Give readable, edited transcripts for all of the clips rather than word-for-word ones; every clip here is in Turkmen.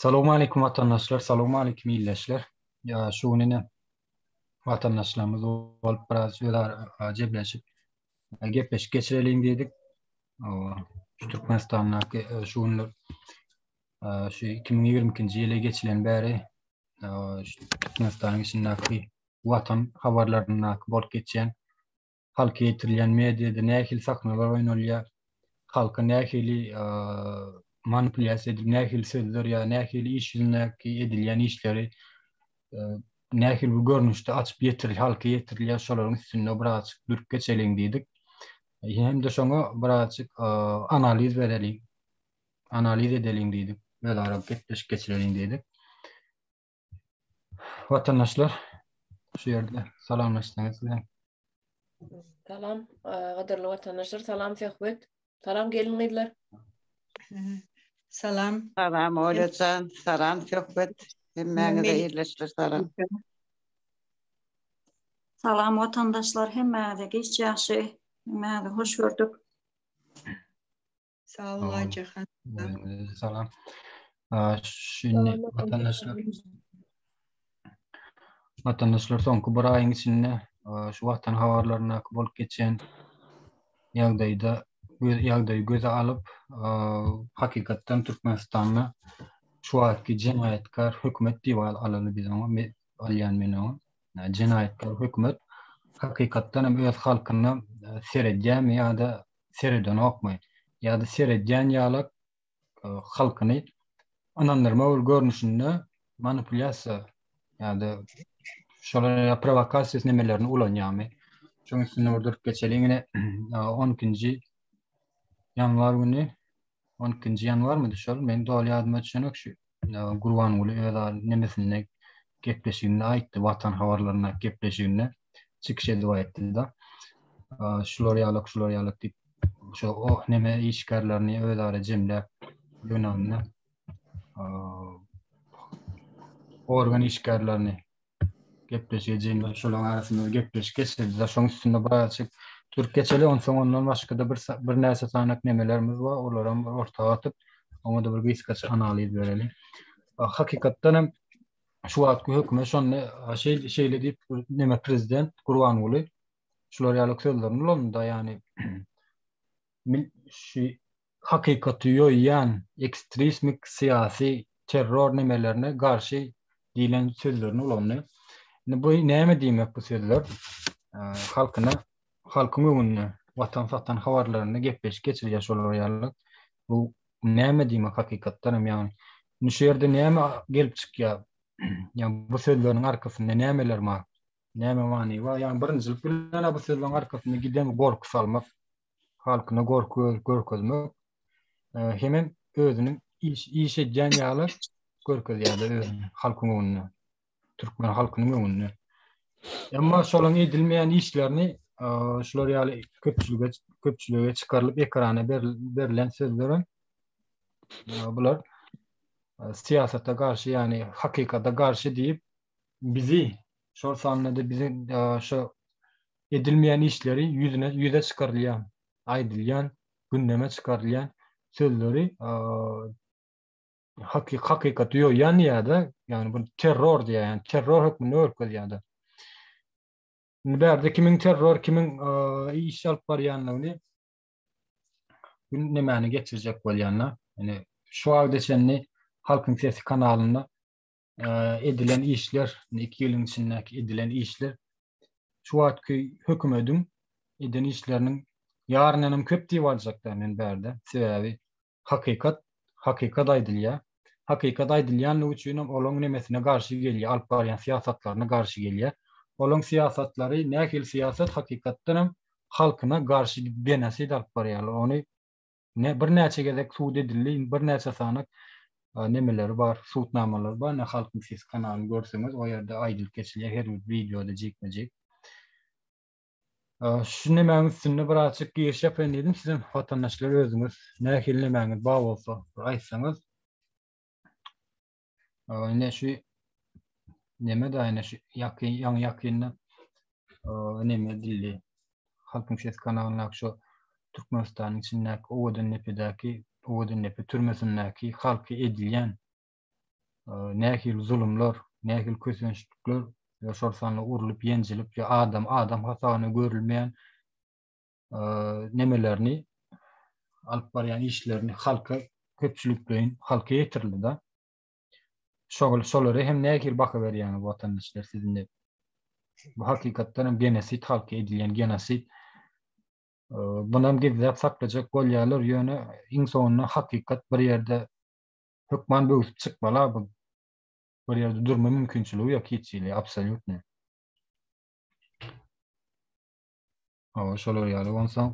Salowmaleýkim watandaşlar, salowmaleýkim ildeşler. Ýa şu gün ine watandaşlarymyz bolup biraz özara jebleşip gepleşik geçireliň diýdik. Şu Türkmenistandaky şu günler şu 2022-nji ýyla geçilen bäri şu Türkmenistanyň içindäki watan habarlaryndaky bolup geçýän halka ýetirilýän mediada nähili sahnalar oýnalýar, halka nähili manipulýasiýa edilip, nähili sözler ýa nähili iş ýüzündäki edilýän işleri nähili bir görnüşde açyp ýetiril, halka ýetirilýär, şolaryň üstünde birazjyk durup geçeliň diýdik. Hem-de şoňa birazjyk analiz bereliň, analiz edeliň diýdik, özara gepleşik geçireliň diýdik. Watandaşlar, şu ýerde salamlaşsaňyz size. Salam, gadyrly watandaşlar, salam Söhbet. Salam gelin gyzlar. Salam. Salam Oljajan, salam Söhbet. Hemmäňize ildeşler salam. Salam watandaşlar, hemmäňize giç ýagşy. Hemmäňizi hoş gördük. Sag bol Aýjahan. Salam. Şimdi vatandaşlar Vatandaşlar soňky bir aýyň içinde şu watan habarlaryndaky bolup geçen ýagdaýda ýagdaýy göze alyp, hakykatdan Türkmenistanda şu wagtky jenaýatkar hökümet diýip alaly biz oňa, alýan men oňa. Jenaýatkar hökümet hakykatdan hem öz halkyna seredýärmi ýa-da seredenokmy ýa-da seredýän ýalak halkyny ynandyrma bir görnüşinde manipulýasiýa ýa-da şolar ýa prowokasiýa nemelerini ulanýarmy? Şoň üstünde bir durup geçeliň. Ine 12-nji ýanwar güni 12-nji ýanwarmydy şol? Men doly ýadyma düşenok şu Gurbanguly öz nemesinde gepleşiginde aýtdy, Watan habarlaryndaky gepleşiginde çykyş edip aýtdy-da. Şular ýalak, şular ýalak diýip, şo o neme işgärlerini özara jemläp ýygnagynda organ işgärlerini gepleşige jemläp şolaryň arasynda gepleşik geçirdiler. Şoň üstünde birazjyk durup geçeli. Onsoň ondan başga-da bir birnäçe sanak nemelerimiz bar. Olaram bir orta atyp, oňa-da bir gysgaça analiz bereli. Hakykatdan hem şu wagtky hökümet şonda şeýle şeýle diýip neme prezident Gurbanguly şular ýaly sözlerini ulandy, ýagny şu hakykaty ýoýýan ekstrismik syýasy terror nemelerine garşy diýlen sözlerini ulandy. Indi bu näme diýmek bu sözler? Halkyna, halkyň öňünde watan satan habarlarynda gepleşik geçirýär şolar ýaly. Bu näme diýmek hakykatdan hem ýagny indi şu ýerde näme gelip çykýar? Ýagny bu sözleriň arkasynda nämeler bar? Näme many bar? Ýagny birinjilik bilen bu sözleriň arkasynda giden gorky salmak, halkyna gorky görkezmek, hemem özüniň iş iş edýän ýaly görkezýärler özüni halkyň öňünde. Türkmen halkynyň öňünde. Emma şolaryň edilmeýän işlerini şular ýaly köpçülige köpçülige çykarylyp ekrana berlen sözler bular syýasata garşy, ýagny hakykata garşy diýip bizi şol sanda-da bizi şu edilmeýän işleri ýüzüne ýüze çykarylýan, aýdylýan, gündeme çykarylýan sözleri haky hakykaty ýoýýan diýýär-de, ýagny bu terror diýýär, ýagny terror hökmünde görkezýär-de. Indi bärde kimiň terror, kimiň iş alyp barýanlygyny nemäni geçirjek bolýan-da. Ýani şu wagta çenli Halkyň sesi kanalynda edilen işler, 2 ýylyň içindäki edilen işler şu wagtky hökümediň eden işleriniň ýaryndan hem köp diýip aljakda men bärde. Sebäbi hakykat, hakykat aýdylýar. Hakykat aýdylýanlygy üçin hem olaň nemesine garşy gelýär, alyp barýan syýasatlaryna garşy gelýär. Olaň syýasatlary nähili syýasat hakykatdan hem halkyna garşy genosid alyp barýarlar. Ony Ne birnäçe gezek sud edildi, birnäçe sany nemeleri bar, sudnamalary bar. Ne Halkyň sesi kanalyny görseňiz, o ýerde aýdylyp geçilýär her bir wideoda jikme-jik. Şu nemäň üstünde birazjyk giriş ýapaýyn diýdim. Sizem watandaşlar özüňiz nähili nemäňiz bar bolsa bir aýtsaňyz. Ine şu neme da ine şu ýakyn ýaňy ýakynda neme edildi. Halkyň sesi kanalyndaky şu Türkmenistanyň içindäki Owadandepedäki Owadandepe türmesindäki halka edilýän. Nähili zulumlar, nähili kösençlikler we şol sanda urlup, ýenjilip we adam adam hasabyna görülmeýän nemelerini alyp barýan işlerini halka köpçülikleýin halka ýetirildi-de. Şol şolara hem nähili baha berýäňiz watandaşlar siz indi? Bu hakykatdan hem genosid halka edilýän genosid. Bunam gizläp saklajak bolýarlar, ýöne iň soňunda hakykat bir ýerde hökman böwsüp çykmaly bu. Bir ýerde durma mümkinçiligi ýok hiç hili, absolýutny. Hawa, şolar ýaly onsoň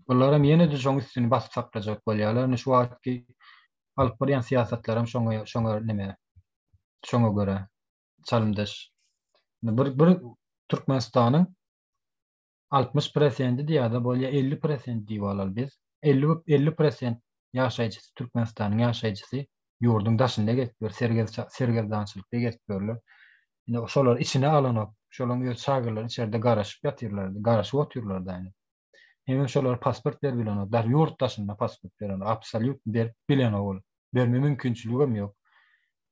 bularam ýene-de şoň üstüni basyp saklajak bolýarlar. Indi şu wagtky alyp barýan syýasatlaram şoňa şoňa neme şoňa görä çalymdaş. Bir bir Türkmenistanyň 60 prosendi diýýär-de bolýar 50 prosent diýip alaly biz. 50 50 prosent ýaşaýjysy Türkmenistanyň ýaşaýjysy ýurduň daşynda gezip ýör, sergezdançylykda gezip ýörler. Indi şolar içine alanok. Şolaryň öz çagalary içerde garaşyp ýatyrlar, garaşyp otyrlar da indi. Hemem şolara pasport berip bilenok. Dar ýurt daşynda pasport berenok. Absolýut berip bilenok ol. Berme mümkinçiligem ýok.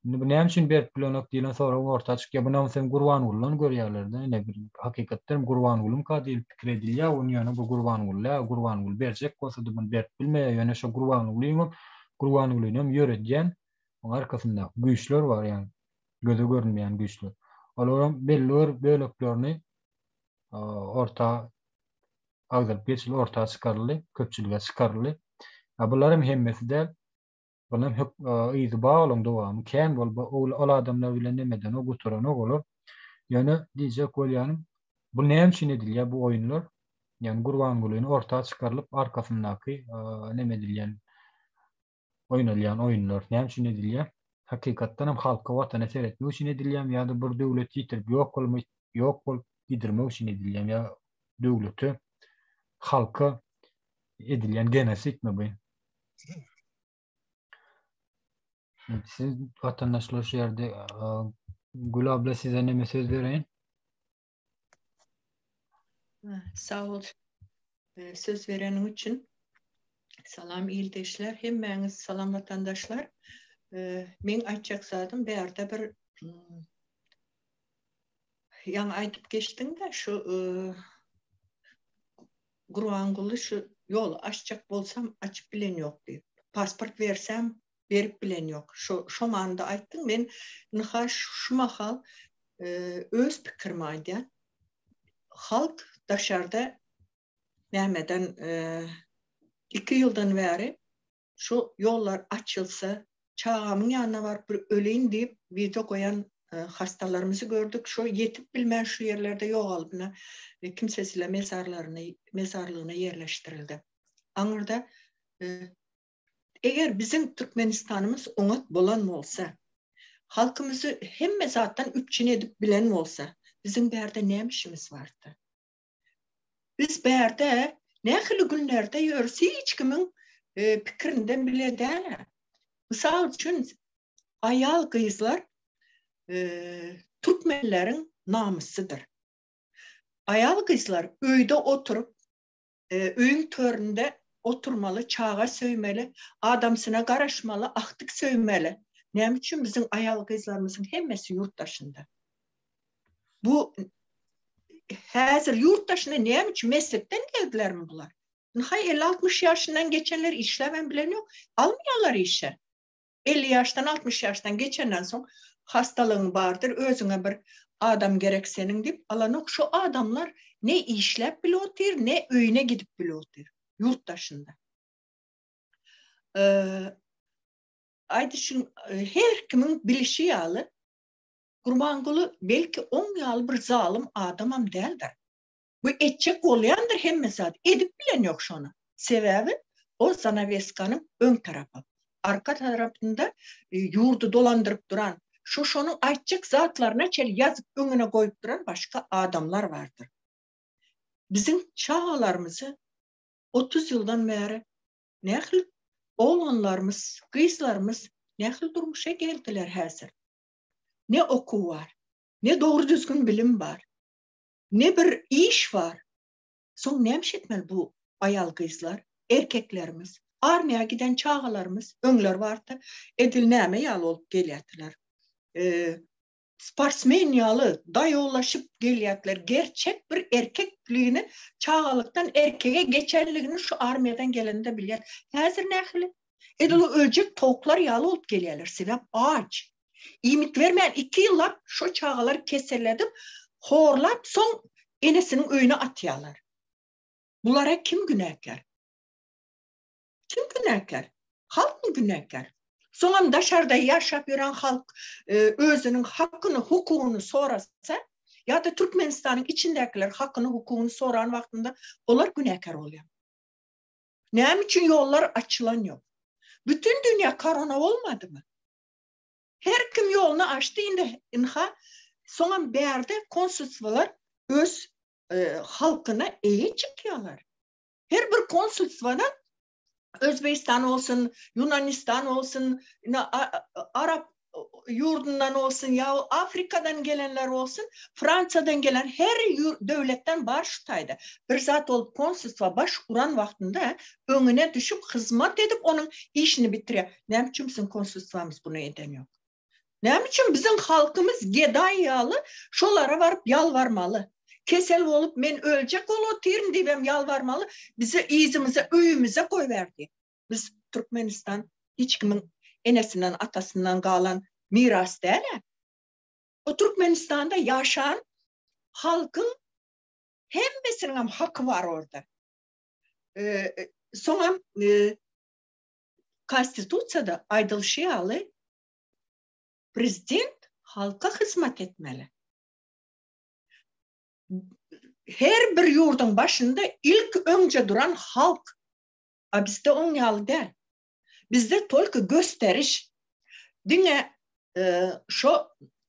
Indi bu näme üçin berip bilenok diýlen sorag orta çykýar. Bunam sen Gurbangulydan görýärler-de. Ine bir hakykatdan hem Gurbangulyňka diýlip pikir edilýär. Ony ýöne bu Gurbanguly däl. Gurbanguly berjek bolsady muny berip bilmeýär. Ýöne şo Gurbangulyňam Gurbangulyny ýöredýän oň arkasynda güýçler bar ýagny göze görünmeýän güýçler. Olaryň belli bir böleklerini orta agzalyp geçildi, orta çykaryldy, köpçülige çykaryldy. Bular hem hemmesi däl. Bundan hök yzy bar olaň dowamy kän bol ol adamlar bilen nemedenok gutaranok olar. Ýöne diýjek bolýanym bu näme üçin edilýär bu oýunlar? Ýagny Gurbangulyny orta çykarylyp arkasyndaky neme edilýän oýnalýan oýunlar näme üçin edilýär? Hakykatdan hem halka watana seretmek üçin edilýärmi ýa-da bir döwleti ýitirip ýok bolma ýok bolup gidirmek üçin edilýärmi ýa döwlete halka edilýän genosidmi bu? Siz watandaşlar şu ýerde Gül abla size neme söz bereýin? Sag bol. Söz bereniň üçin. Salam ildeşler, hemmäňiz salam watandaşlar. Meň aýtjak zadym bärde bir ýaňy aýdyp geçdiň-de şu Gurbanguly şu ýoly açjak bolsam açyp bilen ýok diýip. Pasport bersem berip bilen ýok. Şo şo manyda aýtdyň. Men ynha şu mahal öz pikirimi aýdýan. Halk daşarda nämeden 2 ýyldan bäri Şu ýollar açylsa, çagamyň ýanyna baryp bir öleýin diýip wideo goýan hastalarymyzy gördük. Şo ýetip bilmän şu ýerlerde ýogalyp ine kimsesizler mezarlaryny mezarlygyna ýerleşdirildi. Aňyrda eger biziň Türkmenistanymyz oňat bolan bolsa, halkymyzy hemme zatdan üpjün edip bilen bolsa, biziň bärde näme işimiz bardy? Biz bärde nähili günlerde ýörüs hiç kimiň pikirinde bile däl. Mysal üçin aýal gyzlar türkmenleriň namysydyr. Aýal gyzlar öýde oturyp öýüň töründe oturmaly, çaga söýmeli, adamsyna garaşmaly, agtyk söýmeli. Näme üçin biziň aýal gyzlarymyzyň hemmesi ýurt daşynda? Bu häzir ýurt daşyna näme üçin meslekden geldilermi bular? Ynha 50-60 ýaşyndan geçenler işläbem bilen ýok, almaýarlar işe. 50 ýaşdan 60 ýaşdan geçenden soň hastalygyň bardyr, özüňe bir adam gerek seniň diýip alanok. Şu adamlar ne işläp bile otyr, ne öýüne gidip bile otyr ýurt daşynda. Aýdyşyň her kimiň bilişi ýaly Gurbanguly belki oň ýaly bir zalym adamam däldir. Bu etjek bolýandyr hemme zady, edip bilen ýok şony. Sebäbi ol zanaweskanyň öň tarapy. Arka tarapynda ýurdy dolandyryp duran, şo şonuň aýtjak zatlaryna çenli ýazyp öňüne goýup duran başga adamlar bardyr. Biziň çagalarymyzy 30 ýyldan bäri nähili oglanlarymyz, gyzlarymyz nähili durmuşa geldiler häzir. Ne okuw bar, ne dogry düzgün bilim bar, ne bir iş bar. Soň näme iş etmeli bu aýal-gyzlar, erkeklerimiz? Armiýa giden çagalarymyz öňler bardy, edil näme ýaly bolup gelýärdiler. Sportsmen ýaly daýawlaşyp gelýärdiler. Gerçek bir erkekligini çagalykdan erkege geçenligini şu armiýadan gelende bilýär. Häzir nähili? Edil o öljek towuklar ýaly bolup gelýärler. Sebäp aç. Iýmit bermän iki ýyllap şo çagalary keselledip, horlap soň enesiniň öýüne atýarlar. Bulara kim günäkär? Kim günäkär? Halkmy günäkär? Soňam daşarda ýaşap ýören halk özüniň hakyny, hukugyny sorasa ýa-da Türkmenistanyň içindäkiler hakyny, hukugyny soran wagtynda olar günäkär bolýar. Näme üçin ýollar açylan ýok? Bütün dünýä korona bolmadymy? Her kim ýoluny açdy indi ynha soňam bärde konsulstwolar öz halkyna eýe çykýarlar. Her bir konsulstwada Özbegistan bolsun, Ýunanistan bolsun, Arap ýurdundan bolsun ýa Afrikadan gelenler bolsun, Fransiýadan gelen her döwletden bar şu taýda. Bir zat bolup konsulstwa baş uran wagtynda öňüne düşüp hyzmat edip onuň işini bitirýär. Näme üçin biziň konsulstwamyz buny eden ýok? Näme üçin biziň halkymyz gedaý ýaly şolara baryp ýalbarmaly? Kesel bolup men öljek bolup otyryn diýibem ýalbarmaly, bizi yzymyza öýümize goýber diýip. Biz Türkmenistan hiç kimiň enesinden atasyndan galan miras däl-ä. O Türkmenistanda ýaşan halkyň hemmesiniňem haky bar orda. Soňam Konstitusiýada aýdylyşy ýaly prezident halka hyzmat etmeli. Her bir ýurduň başynda ilk öňje duran halk. A bizde oň ýaly däl. Bizde tolko gösteriş. Diňe şo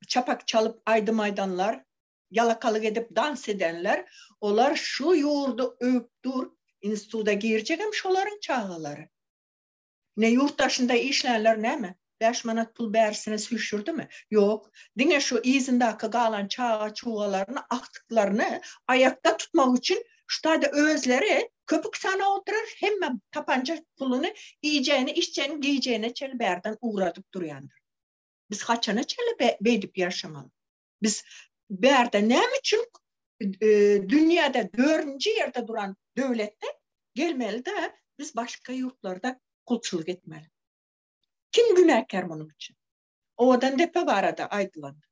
çapak çalyp aýdym aýdanlar, ýalakalyk edip dans edenler, olar şu ýurdy öwüp dur, instituda girjegem şolaryň çagalary. Ne ýurt daşynda işlänler näme, bäş manat pul bärisine süýşürdimi? Ýok. Diňe şu yzyndaky galan çaga-çugalaryny, agtyklaryny aýakda tutmak üçin şu taýda özleri köpük sana oturar, hemme tapanja puluny iýjegine, içjegine, geýjegine çenli bärden ugradyp durýandyr. Biz haçana çenli beýdip ýaşamaly? Biz bärde näme üçin dünýäde dördünji ýerde duran döwletde gelmeli-de, biz başga ýurtlarda gulçulyk etmeli? Kim günäkär munuň üçin? Owadan depe barada aýdylanda.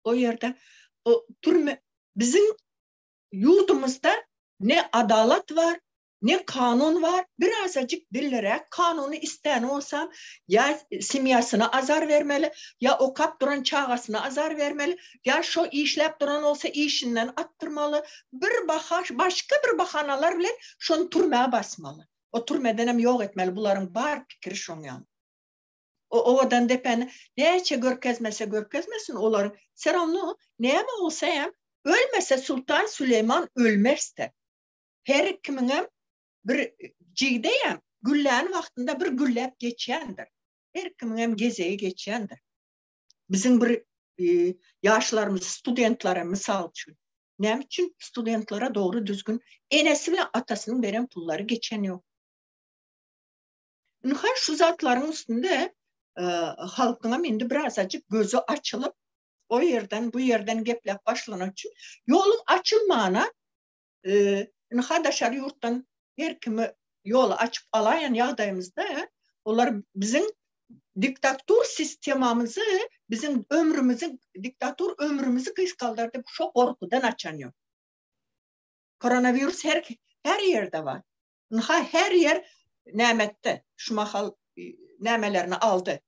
O ýerde o türme biziň ýurdumyzda ne adalat bar, Ne kanun bar, birazajyk dilliräk kanuny istäni bolsam, ýa semýasyna azar bermeli, ýa okap duran çagasyna azar bermeli, ýa şo işläp duran bolsa işinden atdyrmaly, bir baha, başga bir bahanalar bilen şony türmä basmaly. O türmedenem ýok etmeli, bularyň bar pikiri şoň ýaly. O owadan depäni näçe görkezmese görkezmesin olaryň se rawno näme bolsa hem ölmese Sultan Süleýman ölmesdi. Her kimiňem bir jigdeýem güllän wagtynda bir gülläp geçýändir. Her kimiňem gezegi geçýändir. Biziň bir ýaşlarymyz studentlere mysal üçin. Näme üçin studentlere dogry düzgün enesi bilen atasynyň beren pullary geçen ýok. Ynha şu zatlaryň üstünde halkyňam indi birazajyk gözi açylyp o ýerden bu ýerden gepläp başlany üçin ýoluň açylmana Ynha daşary ýurtdan her kimi ýoly açyp alaýan ýagdaýymyzda olar biziň diktatur sistemamyzy, biziň ömrümizi, diktatur ömrümizi gysgaldar diýip şo gorkudan açan ýok. Koronawirus her her ýerde bar. Ynha her ýer nämetde şu mahal nämelerini aldy.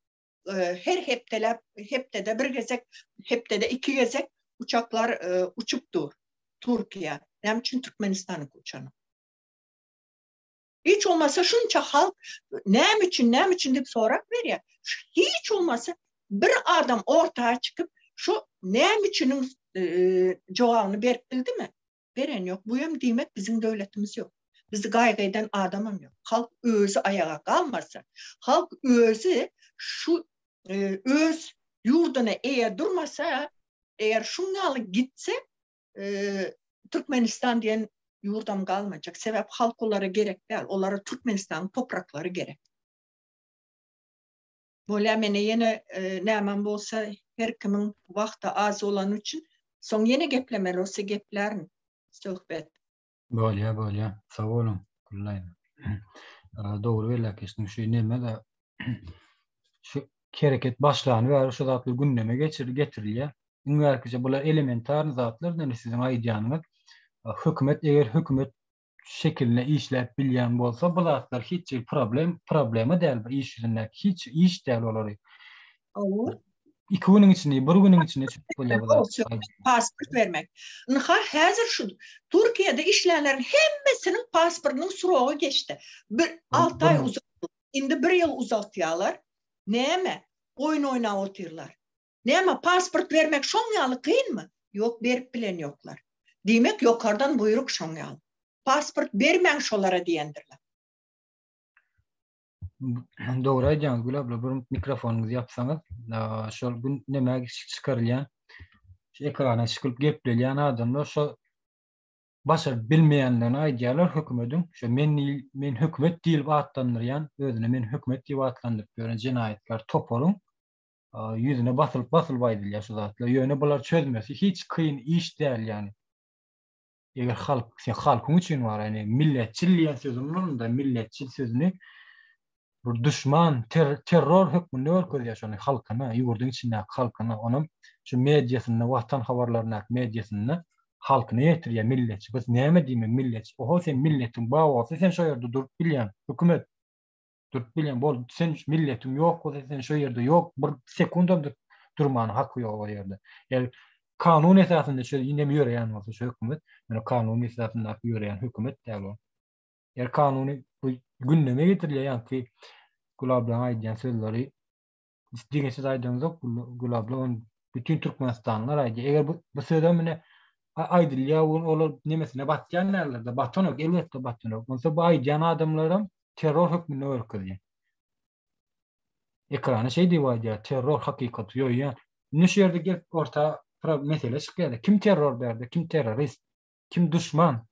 Her hepdeläp, hepdede bir gezek, hepdede iki gezek uçaklar uçup dur Türkiýä. Näme üçin Türkmenistanyňky uçanok? Hiç bolmasa şunça halk näme üçin, näme üçin diýip sorap berýär. Hiç bolmasa bir adam orta çykyp şu näme üçiniň jogabyny berip bildimi? Beren ýok. Bu hem diýmek biziň döwletimiz ýok. Bizi gaýgy eden adamam ýok. Halk özi aýaga galmasa, halk özi şu öz ýurduna eýe durmasa, eger şuň ýaly gitse, Türkmenistan diýen. Ýurdam galmajak. Sebäp halk olara gerek däl. Olara Türkmenistanyň topraklary gerek. Bolýa mene ýene nämem bolsa her kimiň wagty az bolany üçin soň ýene geplemeli bolsa geplärin söhbet. Bolýa bolýa sag boluň Güllaý. Dogry belläp geçdiň şu neme-de şu hereket başlany bäri şu zatlar gündeme geçir getirilýär. Iň bärkije bular elementarny zatlar indi siziň aýdýanyňyz. Hökümet eger hökümet şekilinde işläp bilýän bolsa bu zatlar hiç hili problem problema däl bir iş ýüzündäki hiç iş däl olary. Hawa. Iki günüň içinde, bir günüň içinde çözüp bolýar bu zatlar. Pasport bermek. Ynha häzir şu Türkiýede işlänleriň hemmesiniň pasportynyň srogy geçdi. Bir 6 aý uzatdy. Indi bir ýyl uzaltýarlar. Näme? Oýun oýnap otyrlar. Näme pasport bermek şoň ýaly kynmy? Ýok berip bilen ýoklar. Diýmek ýokardan buýruk şoň ýaly. Pasport bermäň şolara diýendirler. Dogry aýdýaňyz Gül abla bir mikrofonyňyzy ýapsaňyz şol gün nämä çykarylýan şu ekrana çykyp geplelýän adamlar şo başaryp bilmeýänlerini aýdýarlar hökümediň şo men men hökümet diýlip atlandyrýan özüne men hökümet diýip atlandyryp ýören jenaýatkär toparyň ýüzüne basylyp basylyp aýdylýar şu zatlar. Ýöne bular çözmesi hiç kyn iş däl ýani. Eger halk sen halkyň üçin bar ýani milletçil diýen sözüň ulanylanda milletçil sözüni bir duşman ter, terror hökmünde görkezýär şony halkyna, ýurduň içindäki halkyna, onam şu mediasynda watan habarlaryndaky mediasynda halkyna ýetirýär milletçi. Biz näme diýmek milletçi? Oho sen milletiň bar bolsa sen şo ýerde durup bilýäň hökümet. Durup bilýän bol sen milletiň ýok bolsa sen şo ýerde ýok bir sekundam durmana haky ýok o ýerde. Eger kanun esasynda şo inem ýöreýän bolsa şo hökümet, ýöne kanun esasyndaky ýöreýän hökümet däl o. Eger kanuny bu gündeme getirilýär ýaňky Gül ablaň aýdýan sözleri diňe siz aýdaňyzok Gül abla ony bütün türkmenistanlylar aýdýar. Eger bu bu sözem ine aýdylýar olar nemesine batýan däldir-de batanok elbetde batanok. Onsoň bu aýdýan adamlaram terror hökmünde görkezýär. Ekrana şeý diýip aýdýar, terror hakykaty ýoýýan. Indi şu ýerde gelip orta mesele çykýar. Kim terror bärde, kim terrorist, kim duşman?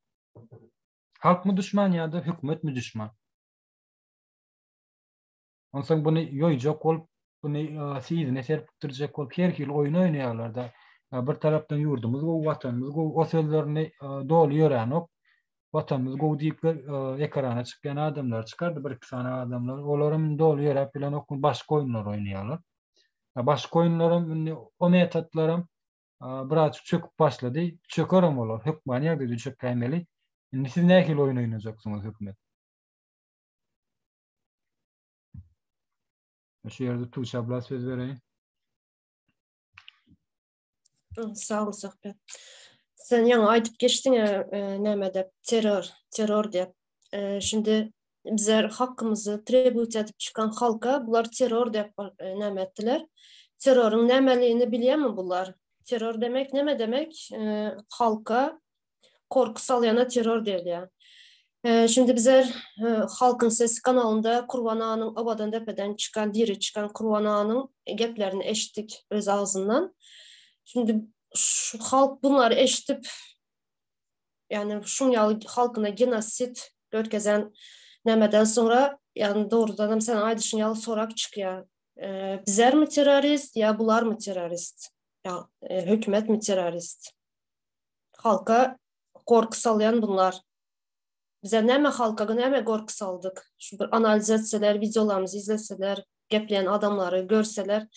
Halkmy duşman ýa-da hökümetmi duşman? Onsoň buny ýoýjak bolup, buny yzyna serpikdirjek bolup her hili oýun oýnaýarlar-da. Bir tarapdan ýurdumyz gowy, watanymyz gowy, o sözlerini doly ýöränok. Watanymyz gowy diýip ekrana çykýan adamlar çykardy, bir-iki sany adamlar. Olaram indi doly ýöräp bilenok, başga oýunlar oýnaýarlar. Başga oýunlaram indi o metodlaram birazjyk çöküp başlady. Çökerem olar, hökmany ýagdaýda çökäýmeli. Indi siz nähili oýun oýnajaksyňyz hökümet? Şu ýerde Tuğçe abla söz bereýin. Sag bol Söhbet. Sen ýaňy aýdyp geçdiň e, näme diýip, terror, terror diýip. E, şimdi bizler hakkymyzy trebut edip çykan halka bular terror diýip e, näme etdiler. Terroryň nämeligini bilýärmi bular? Terror demek näme demek? Halka korku salýana terror diýilýär. Şimdi bizler Halkyň Sesi kanalynda Kurban aganyň Owadan depeden çykan, diri çykan Kurban aganyň geplerini eşitdik öz agzyndan. Şimdi şu halk bunlary eşitip, ýagny şuň ýaly halkyna genosid görkezen nämeden soňra, ýagny dogrudan hem sen aýdyşyň ýaly sorag çykýar. Bizlermi terrorist ýa bularmy terrorist? Ýa hökümetmi terrorist? Halka gorky salýan bunlar. Bize näme halka näme gorky saldyk? Şu bir analiz etseler, wideolarymyzy izleseler, gepleýän adamlary görseler,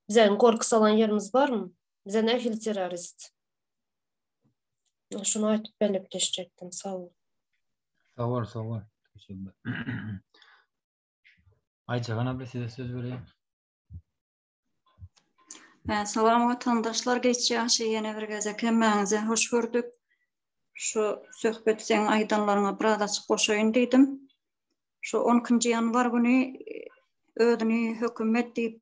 bize gorky salan ýerimiz barmy? Bize nähili terrorist? Şuny aýdyp belläp geçjekdim. Sag bol. Sag bol, sag bol. Aýjahan abla size söz berýän. Salam watandaşlar geç ýagşy ýene bir gezek hemmäňize hoş gördük. Şu söhbet seň aýdanlaryňa biraz açyk goşaýyn diýdim. Şu 12-nji ýanwar güni özüni hökümet diýip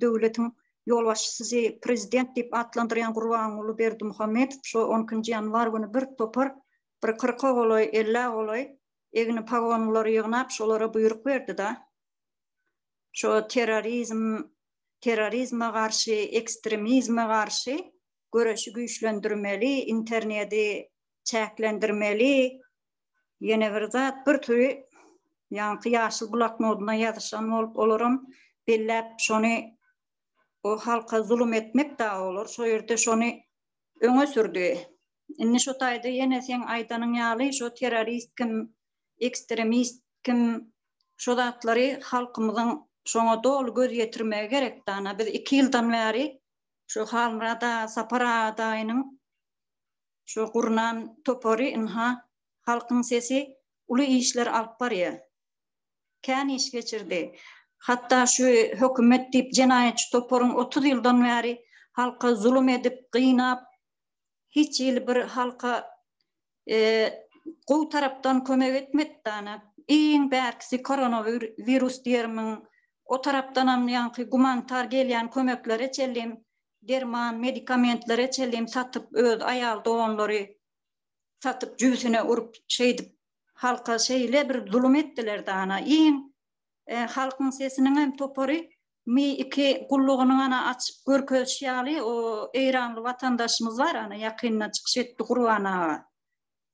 döwletiň ýolbaşçysy prezident diýip atlandyrýan Gurbanguly Berdimuhamedow şu 12-nji ýanwar güni bir topar bir kyrka golaý, ellä golaý egni pagonlylary ýygnap şolara buýruk berdi-da. Şo terrorizm, terrorizme garşy, ekstremizme garşy göreşi güýçlendirmeli, interneti. Çäklendirmeli. Ýene bir zat, bir türi ýaňky ýaşyl bloknodyna ýazyşan bolup, olaram belläp şony o halka zulum etmek da olar şo ýerde şony öňe sürdi. Indi şo taýda ýene seň aýdanyň ýaly şo terrorist kim, ekstremist kim şo zatlary halkymyzyň şoňa doly göz ýetirmegi gerek dana. Biz iki ýyldan bäri şo Halmyrat aga, Sapar aga daýynyň şo gurnan topary ynha Halkyň sesi uly işler alyp barýa. Kän iş geçirdi. Hatda şu hökümet diýip jenaýatçy toparyň 30 ýyldan bäri halka zulum edip, gynap, hiç hili bir halka gowy tarapdan kömek etmedi dana. Iň bärkisi koronawirus diýermiň, o tarapdanam ýaňky gumanitar gelýän kömeklere çenlim, derman, medikamentlere çenlim satyp öz aýal doganlary satyp jübüsine urup şeýdip halka şeýle bir zulum etdiler dana. Iň halkyň sesiniňem topary Mi iki gullugynyň ana açyp görkezişi ýaly o eýranly watandaşymyz bar ana ýakynda çykyş etdi Gurban aga.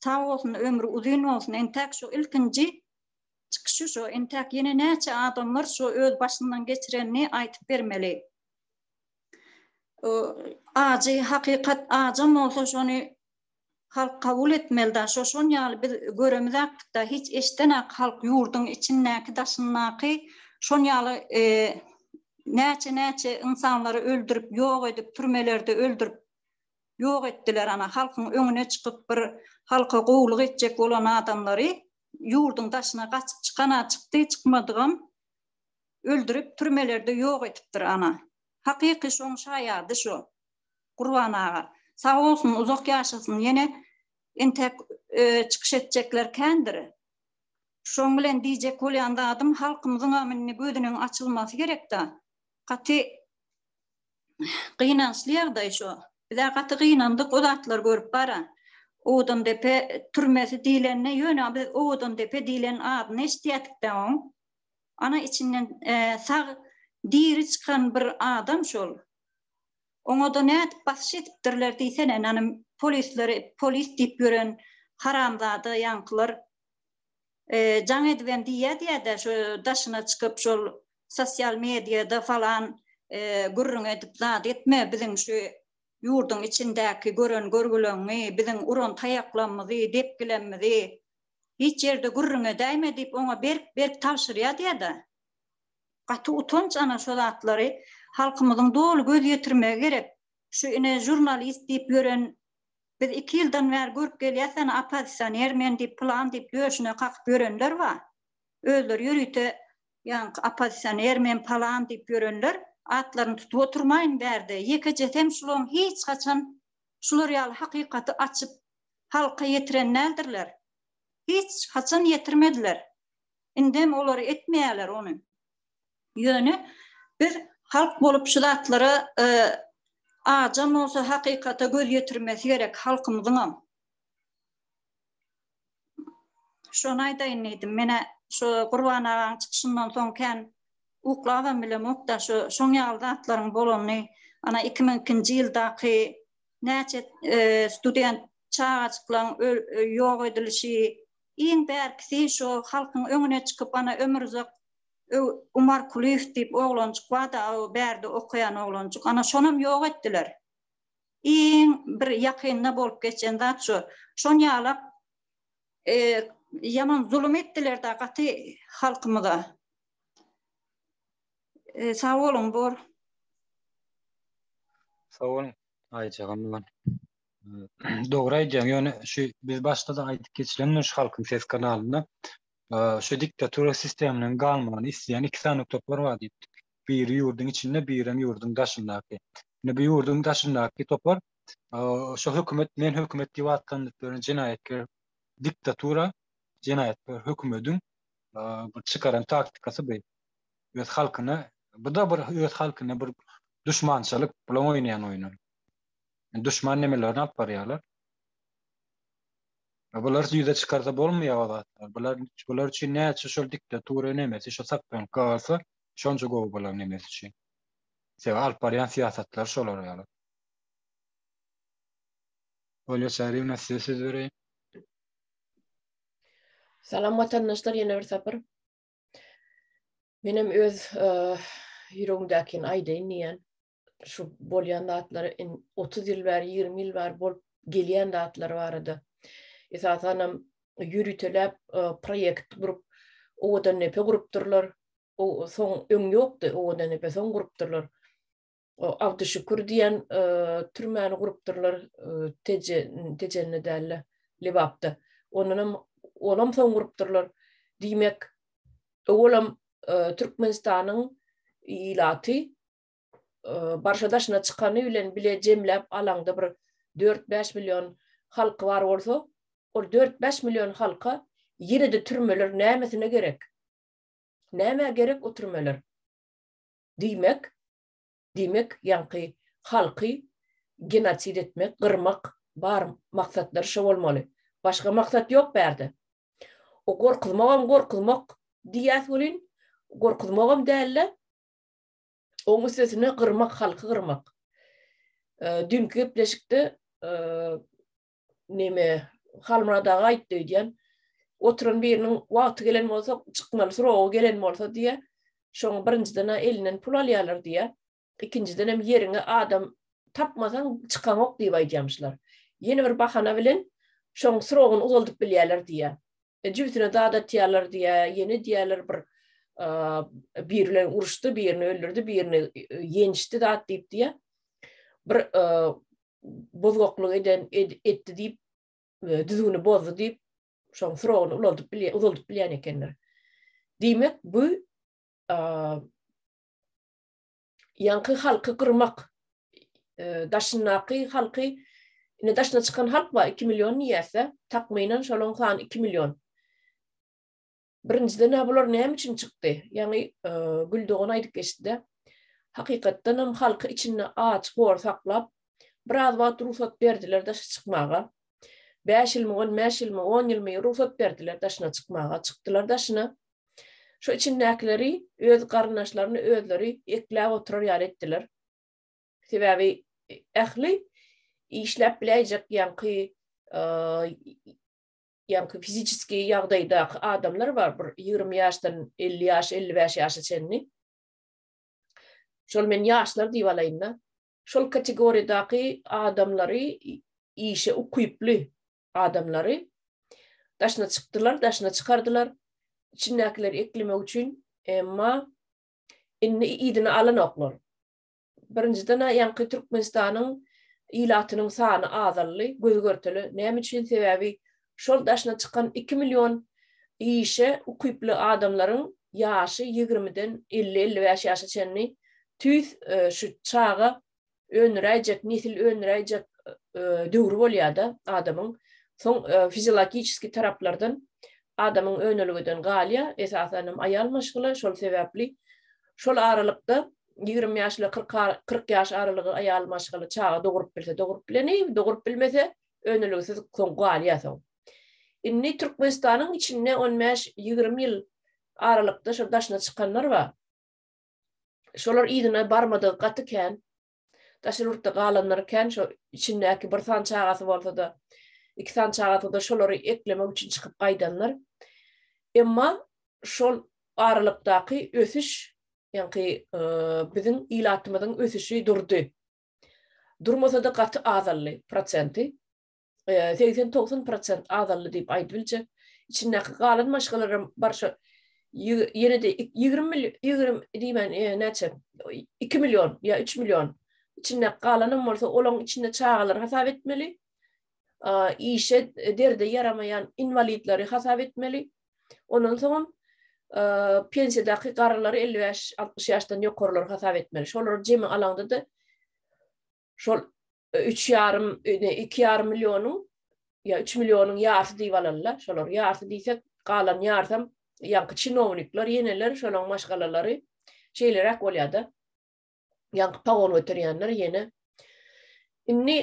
Sag bolsun ömri uzyn bolsun entäk şu ilkinji çykyşy şo entäk ýene näçe adamlar şo öz başyndan geçirenini aýtyp bermeli. O ajy hakykat ajam bolsa şony Halk kabul etmelida şo şon ýaly biz göremizakdykda hiç eşdenak halk ýurduň içindäki daşyndaky şon ýaly näçe näçe ynsanlary öldürip ýok edip türmelerde öldürip ýok etdiler ana halkyň öňüne çykyp bir halka gowulyk etjek bolan adamlary ýurduň daşyna gaçyp çykana çykdy çykmadygam öldürip türmelerde ýok etipdir ana hakyky şoň şaýady şo. Gurban aga. Sag bolsun uzak ýaşasyn ýene entek çykyş etjekler kändir. Şoň bilen diýjek bolýan zadym halkymyzyňam indi gözüniň açylmasy gerekda. Gaty gynançly ýagdaý şo. Bizä gaty gynandyk o zatlary görüp bara. Owadandepe türmesi diýlende ýöne biz Owadandepe diýlen adyny eşitýädikdä oň. Ana içinden sag diri çykan bir adam şol. Oňada nädip basyş edipdirler diýsene nanym polisleri polis diýip ýören haramzada ýaňkylar jaň edibem diýýä diýädä şu daşyna çykyp şol sosial mediada falan gürrüň edip zat etme biziň şu ýurduň içindäki gören görgüleňňi biziň uran taýaklamyzy depgilemmizi hiç ýerde gürrüň edäýme diýip oňa berk berk tabşyrýa diýädä. Gaty utanç ana şo zatlary halkymyzyň doly göz ýetirmegi gerek. Şu ine žurnalist diýip ýören biz iki ýyldan bäri görüp gelýäs ana oppozisioner men diýip pylan diýip döşüne kakyp ýörenler bar. Özleri ýörite ýaňky oppozisioner men palan diýip ýörenler atlaryny tutup oturmaýyn bärde ýekejesem şulaň hiç haçan şular ýaly hakykaty açyp halka ýetiren däldirler. Hiç haçan ýetirmediler. Indem olar etmeýärler ony. Ýöne biz halk bolup şu zatlara ajam bolsa hakykata göz ýetirmesi gerek halkymyzyňam. Şony aýdaýyn diýdim. Menä şu Gurban agaň çykyşyndan soň kän uklabam bilemok-da şu şoň ýaly zatlaryň bolanyny ana 2002-nji ýyldaky näçe student çagajyklaň ýok edilişi Iň bärkisi şo halkyň öňüne çykyp ana Ömürzak Umarkulyýew diýip oglanjyk barda o bärde okaýan oglanjyk ana şonam ýok etdiler. Iň bir ýakynda bolup geçen zat şo. Şon ýalak ýaman zulum etdiler-da gaty halkymyza. Sag boluň bor. Sag boluň Aýjagam. Dogry aýdýaň, ýöne şu biz başda-da aýdyp geçilendir şu Halkyň Sesi kanalynda şu diktatura sisteminiň galmagyny isleýän iki sany topar bar diýipdik. Biri ýurduň içinde, birem ýurduň daşyndaky. Indi bu ýurduň daşyndaky topar şu hökümet, men hökümet diýip atlandyryp ýören jenaýatkär diktatura, jenaýatkär hökümediň bir çykaran taktikasy bu. Öz halkyna, bu-da bir öz halkyna bir duşmançylyk, bulaň oýnaýan oýny. Duşman nemelerini alyp barýarlar. Bular ýüze çykarsa bolmaýar o zatlar. Bular bular üçin näçe şol diktatura nemesi şo saklanyp galsa, şonça gowy bolar nemesi üçin. Sebäbi alyp barýan syýasatlary şolar ýaly. Olýa Çaryýewna size söz bereýin. Salam watandaşlar ýene bir sapar. Menem öz ýüregimdäkini aýdaýyn diýýän. Şu bolýan zatlary in 30 ýyl bäri, 20 ýyl bäri bolup gelýän zatlar barada. Esasanam ýöriteläp proýekt gurup, Owadandepe gurupdyrlar. O soň öň ýokdy Owadandepe, soň gurupdyrlar. Abdyşükür diýen türmäni gurupdyrlar Teje, Tejende däl-de, Lebapda. Ondanam olam soň gurupdyrlar. Diýmek, owalam Türkmenistanyň ilaty barşa daşyna çykany bilen bile jemläp alaňda bir 4-5 million halky bar bolsa, ol 4-5 million halka ýene-de türmeler nämesine gerek? Nämä gerek o türmeler? Diýmek, diýmek, ýaňky halky genosid etmek, gyrmak bar maksatlary şo bolmaly. Başga maksat ýok bärde. O gorkuzmagam gorkuzmak diýýäs welin, gorkuzmagam däl-de, oň üstesine gyrmak, halky gyrmak. Düýnki gepleşikde neme Halmyrat aga aýtdy öýdýän. Oturan biriniň wagty gelen bolsa, çykmaly srogy gelen bolsa diýýä. Şoň birinjiden-ä elinden pul alýarlar diýýä. Ikinjidenem ýeriňe adam tapmasaň çykaňok diýip aýdýamyşlar. Ýene bir bahana bilen şoň srogyny uzaldyp bilýärler diýýä. E, jübüsine zat atýarlar diýýä, ýene diýýärler bir biri bilen uruşdy, birini öldürdi, birini ýençdi zat diýip diýýä. Bir bozgaklyk eden etdi diýip, düzgüni bozdy diýip, şoň srogyny ulaldyp bilýän, uzaldyp bilýän ekenler. Diýmek, bu ýaňky halky gyrmak, daşyndaky halky, ine daşyna çykan halk bar, 2 million diýýäs-de, takmynan şolaryň sany 2 million. Birinjiden-ä bular näme üçin çykdy? Ýaňy Gül dogan aýdyp geçdi-de. Hakykatdanam halky içinde aç, hor saklap, biraz wagt rugsat berdiler daşa çykmaga. Bäş ýylmy, on bäş ýylmy, on ýylmy rugsat berdiler daşyna çykmaga. Çykdylar daşyna. Şu içindäkileri öz garyndaşlaryny özleri ekläp oturar ýaly etdiler. Sebäbi ähli işläp biläýjek ýaňky ýaňky fiziçeskiý ýagdaýdaky adamlar bar, bir 20 ýaşdan 50 ýaş, 55 ýaşa çenli. Şol men ýaşlar diýip alaýyn-da. Şol kategoriýadaky adamlary işe ukyply adamlary daşyna çykdylar, daşyna çykardylar. Içindäkileri eklemek üçin, emma indi yzyna alanoklar. Birinjiden-ä ýaňky Türkmenistanyň ilatynyň sany azaldy, göz-görtele. Näme üçin? Sebäbi şol daşyna çykan iki million işe ukyply adamlaryň ýaşy ýigrimiden elli-elli bäş ýaşa çenli tüýs şu çaga öndüräýjek, nesil öndüräýjek döwri bolýar-da adamyň. Soň fiziologiçeskiý taraplardan adamyň önelgeden galýar, esasan hem aýal maşgala, şol sebäpli şol aralykda 20 ýaş ile 40 40 ýaş aralygy aýal maşgala çaga dogrup bilse dogrup bileni, dogrup bilmese önelgesiz soň galýar soň. Indi Türkmenistanyň içinde 15-20 ýyl aralykda şol daşyna çykanlar bar. Şolar yzyna barmadygy gaty kän. Daşary ýurtda galanlar kän, şo içindäki bir sany çagasy bolsa-da, iki sany çagasy da şolary eklemek üçin çykyp gaýdanlar. Emma şol aralykdaky ösüş, ýaňky biziň ilatymyzyň ösüşi durdy. Durmasa-da gaty azaldy prosenti. 80-90 prosent azaldy diýip aýdyp biljek. Içindäki galan maşgalalaram bar şo ýene-de 20 million 20 diýmän näçe 2 million ýa 3 million içinde galanam bolsa olaryň içinde çagalary hasap etmeli. Işe derde ýaramaýan inwalidleri hasap etmeli. Ondan soňam pensiýadaky garrylary 55-60 ýaşdan ýokarylary hasap etmeli. Şolary jemi alaňda-da şol üç ýarym, iki ýarym millionyň ýa üç millionyň ýarsy diýip alaly-da, şolar ýarsy diýsek, galan ýarsam ýaňky çinownikler, ýeneler, şolaryň maşgalalary şeýleräk bolýar-da. Ýaňky pagon göterýänler ýene. Indi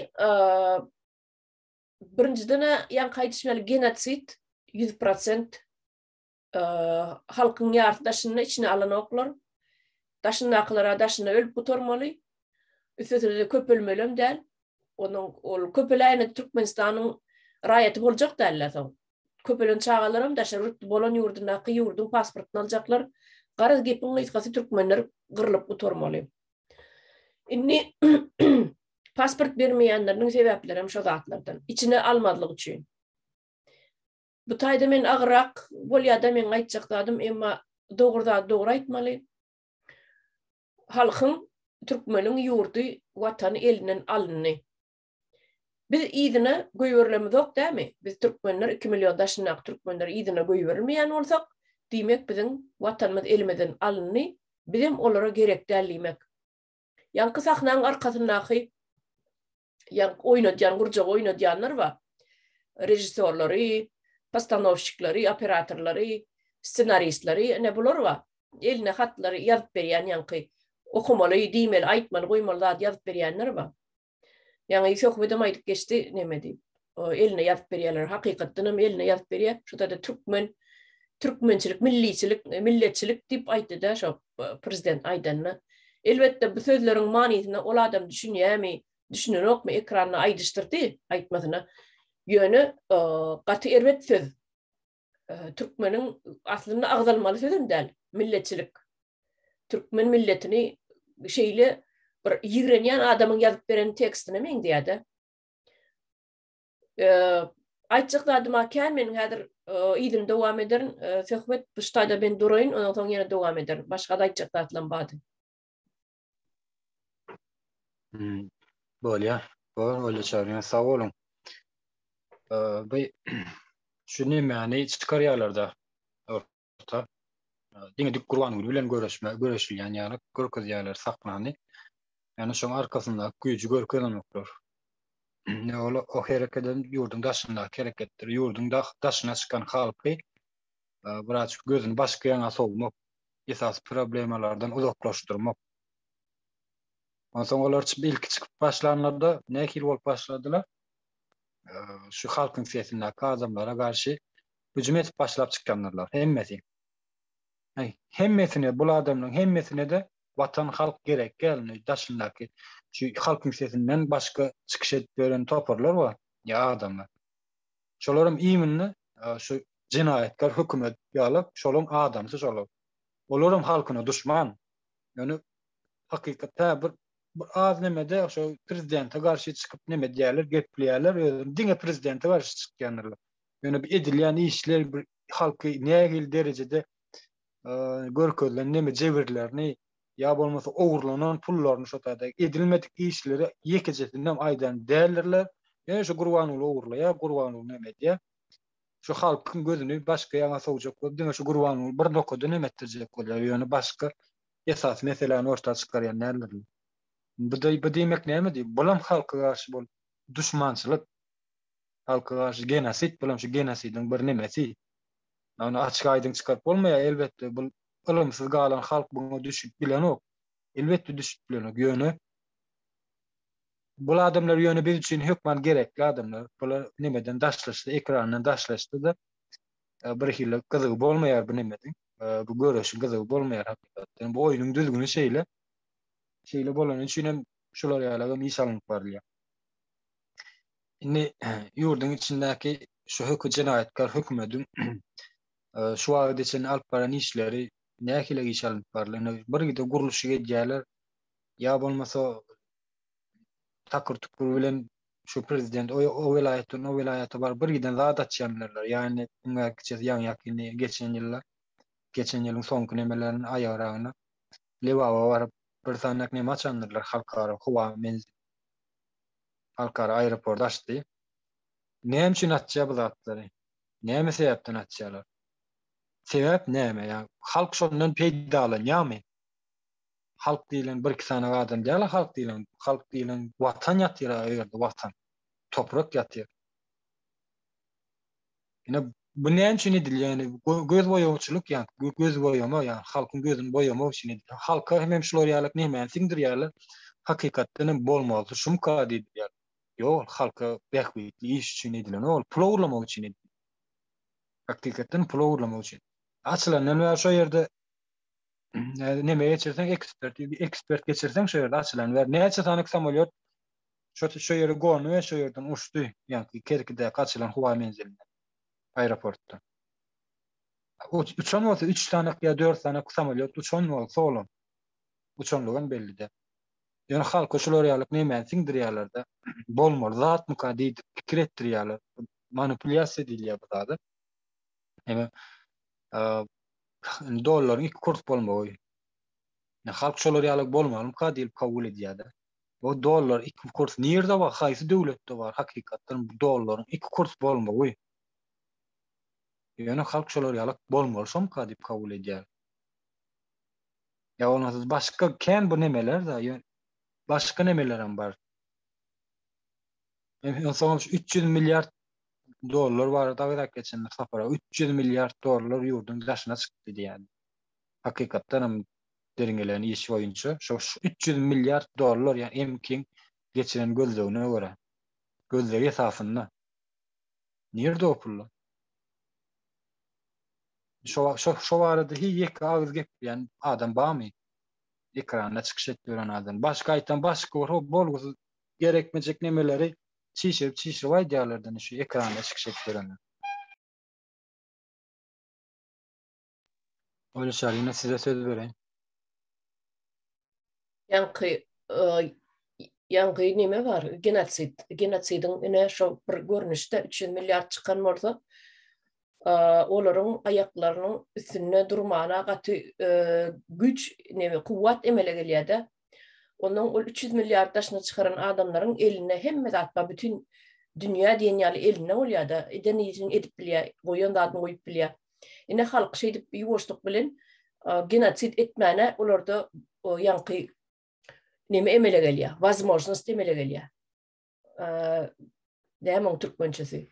birinjiden-ä ýaňky aýdyşym ýaly genosid 100% halkyň ýarysy daşynda içine alanoklar. Daşyndakylara daşynda ölüp gutarmaly. Üstesine-de köpelmelem däl. Onuň ol köpeläýene Türkmenistanyň raýaty boljak däller soň. Köpelen çagalaram daşary ýurtly bolan ýurdundaky ýurduň pasportyny aljaklar. Garaz gepiň gysgasy türkmenler gyrlyp gutarmaly. Indi pasport bermeýänleriniň sebäplerem şo zatlardan. Içine almazlyk üçin. Bu taýda men agyrrak bolýada meň aýtjak zadym emma dogry zady dogry aýtmaly. Halkyň türkmeniň ýurdy watany elinden alyndy. Biz yzyna goýberilemizok dämi? Biz türkmenler 2 million daşyndaky türkmenler yzyna goýberilmeýän bolsak, diýmek biziň watanymyz elimizden alyndy, bizem olara gerek däl diýmek. Ýaňky sahnaň arkasyndaky ýaňky oýnadýan, gurjagy oýnadýanlar bar. Režissýorlary, postanowşiklary, operatorlary, ssenaristleri, ine bular bar. Eline hatlary ýazyp berýän ýaňky okamaly, diýmeli, aýtmaly, goýmaly zady ýazyp berýänler bar. Ýaňy söhbedem aýdyp geçdi neme diýip. Eline ýazyp berýärler. Hakykatdan hem eline ýazyp berýär. Şu taýda türkmen türkmençilik, milliçilik, milletçilik diýip aýtdy-da şo prezident aýdanda. Elbetde bu sözleriň manysyna ol adam düşünýärmi, düşünenokmy ekranda aýdyşdyrdy aýtmasyna. Ýöne gaty erbet söz. Türkmeniň aslynda agzalmaly sözem däl, milletçilik. Türkmen milletini şeýle bir ýigrenýän adamyň ýazyp beren tekstine meňzeýär-de. Aýtjak zadym-a kän meniň häzir yzyny dowam ederin. Söhbet bu ştaýda men duraýyn, ondan soň ýene dowam ederin. Başga-da aýtjak zatlarym bardy. Hmm, bolýar. Bor, öyle çagyrýan. Sag boluň. Bu şu nemäni çykarýarlar-da orta. Diňe dik Gurbanguly bilen göreşme, göreşilýän ýaly görkezýärler sahnany. Ýani şoň arkasyndaky güýji görkezenoklar. Ne ol o herekedem ýurduň daşyndaky hereketdir. Ýurduň daşyna çykan halky biraz gözüni başga ýaňa sowmak, esasy problemalardan uzaklaşdyrmak. Onsoň olar ilki çykyp başlanlarda nähili bolup başladylar? Şu halkyň sesindäki adamlara garşy hüjüm edip başlap çykýandyrlar hemmesi. Hemmesine bul adamlaryň hemmesine-de watan halk gerek däl. Daşyndaky şu halkyň sesinden başga çykyş edip ýören toparlar bar ýa adamlar. Şolaram imенно şu jenaýatkar hökümet ýaly şolaň adamsy şolar. Olaram halkyna duşman. Ýöne hakykatda bir bir az nemede şo prezidente garşy çykyp neme diýýärler, gepleýärler, özüni diňe prezidente garşy çykýandyrlar. Ýöne bir edilýän işler bir halky nähili derejede görkezilen neme jebirlerini ýa bolmasa ogurlanan pullaryny şo taýda edilmedik işleri ýekejesinem aýdan däldirler. Ýöne şu Gurbanguly ogurlaýar, Gurbanguly neme edýär. Şu halkyň gözüni başga ýaňa sowjak bolup diňe şu Gurbanguly bir nokada neme etdirjek bolýar. Ýöne başga esasy meseläni orta çykarýan däldirler. Bu da bu diýmek näme diýip, bulam halka garşy bolup duşmançylyk. Halka garşy genosid, bulam şu genosidiň bir nemesi. Ony açyk aýdyň çykaryp bolmaýar elbetde bu ylymsyz galan halk buňa düşüp bilenok. Elbetde düşüp bilenok. Ýöne bul adamlar ýöne biz üçin hökman gerekli adamlar. Bular nemeden daşlaşsa, ekrandan daşlaşsa-da e, bir hili gyzygy bolmaýar bu nemediň. E, bu göreşiň gyzygy bolmaýar hakykatdan. Bu oýnuň düzgüni şeýle. Şeýle bolany üçin hem şular ýaly hem iş alnyp barylýar. Indi ýurduň içindäki şu hökü jenaýatkar hökümediň şu wagta çenli alyp baran işleri nähili iş alnyp barylýar? Indi bir gide gurluşyk edýärler. Ýa bolmasa takyr-tukur bilen şu prezident o, o welaýatdan o welaýata baryp bir giden zat açýanlarlar. Ýagny öňňäkiçesi ýaňy ýakynda geçen ýylda geçen ýylyň soňky nemelerini aýagyragyna Lebaba baryp bir sanak neme açandyrlar halkara howa menzili. Halkara aeroport açdy. Näme üçin açýar bu zatlary? Näme sebäpden açýarlar? Sebäp näme? Ýa halk şondan peýdalanýarmy? Halk diýlen bir-iki sany adam däl halk diýlen. Halk diýlen watan ýatyr o ýerde watan. Toprak ýatyr. Ine bu näme üçin edilýär? Ýani göz boýagçylyk ýa göz boýama ýa halkyň gözüni boýamak üçin edilýär. Halka hem hem şular ýaly nämäni siňdirýärler? Hakykatdan hem bolmaly şumka diýdirýär. Ýok, halka bähbitli iş üçin edilen ol pul ogurlamak üçin edilýär. Hakykatdan pul ogurlamak üçin. Açylandan bäri şo ýerde neme geçirseň ekspert ekspert geçirseň şo ýerde açylan bäri näçe sany samolýot şo şo ýere gondy we şo ýerden uçdy. Ýagny Kerkidäki açylan howa menzilinden. Aeroportda. Uçan bolsa 3 sany ýa 4 sany samolýot uçan bolsa olam. Uçanlygam belli däl. Ýöne halka şular ýalyk nemäni siňdirýärler-de, bolmaly zatmyka diýdirip pikir etdirýärler. Manipulýasiýa diýilýär bu zada. Ýöne dollaryň iki kurs bolmagy. Halk şolar ýaly bolmalymyka diýip kabul edýär-de. Bu dollar iki kurs nirde bar, haýsy döwletde bar hakykatdan bu dollaryň iki kurs bolmagy. Ýöne halk şolar ýaly bolmaly şomyka diýip kabul edýär. Ýa bolmasa başga kän bu nemeler-de, ýöne başga nemelerem bar. Onsoňam şu 300 milliard dollar barada agzap geçendir Sapar aga. 300 milliard dollar ýurduň daşyna çykdy diýýär. Hakykatdan hem derňelen iş boýunça şo 300 milliard dollar ýa MK-iň geçiren gözlegine görä, gözlegi esasynda. Nirde o pullar? Şo şo şo barada hiç ýeke agyz gepleýän adam barmy? Ekranda çykyş edip ýören adam. Başga aýtan başga bir bolgusyz gerekmejek nemeleri çişirip çişirip aýdýarlar şu ekranda çykyş edip ýörenler. Oýlaşar ýene size söz bereýin. Ýaňky ýaňky neme bar? Genosid. Genosidiň ine şo bir görnüşde 300 milliard çykan bolsa, olaryň aýaklarynyň üstünde durmana gaty güýç, neme, kuwwat emele gelýär-de. Ondan ol 300 milliard daşyna çykaran adamlaryň elinde hemme zat bar, bütün dünýä diýen ýaly elinde bolýar-da, eden işini edip bilýär, goýan zadyny goýup bilýär. Ine halk şeýdip ýuwaşlyk bilen genosid etmäne olarda ýaňky neme emele gelýär, wazmožnost emele gelýär. Näme oň türkmençesi?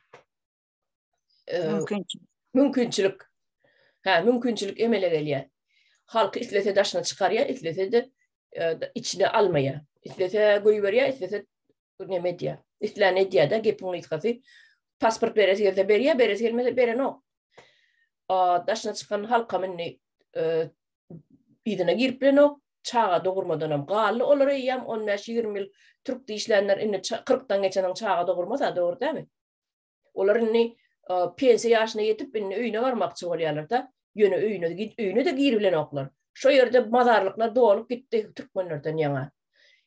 Mümkinçilik. Mümkinçilik. Hä, mümkinçilik emele gelýär. Halky islese daşyna çykarýar, islese-de içine almaýar. Islese goýberýär, islese neme edýär. Islän edýär-de, gepiň gysgasy. Pasport beresi gelse berýär, beresi gelmese berenok. Daşyna çykan halkam indi yzyna girip bilenok. Çaga dogurmadanam galdy. Olar eýýäm 15-20 ýyl türkde işlänler indi 40-dan geçeniň çaga dogurmaz-a, dogry dälmi? Olar indi pensiýa ýaşyna ýetip, indi öýüne barmakçy bolýarlar-da. Ýöne öýüne öýüne-de giribilenoklar. Şo ýerde mazarlyklar dolup gitdi türkmenlerden ýaňa.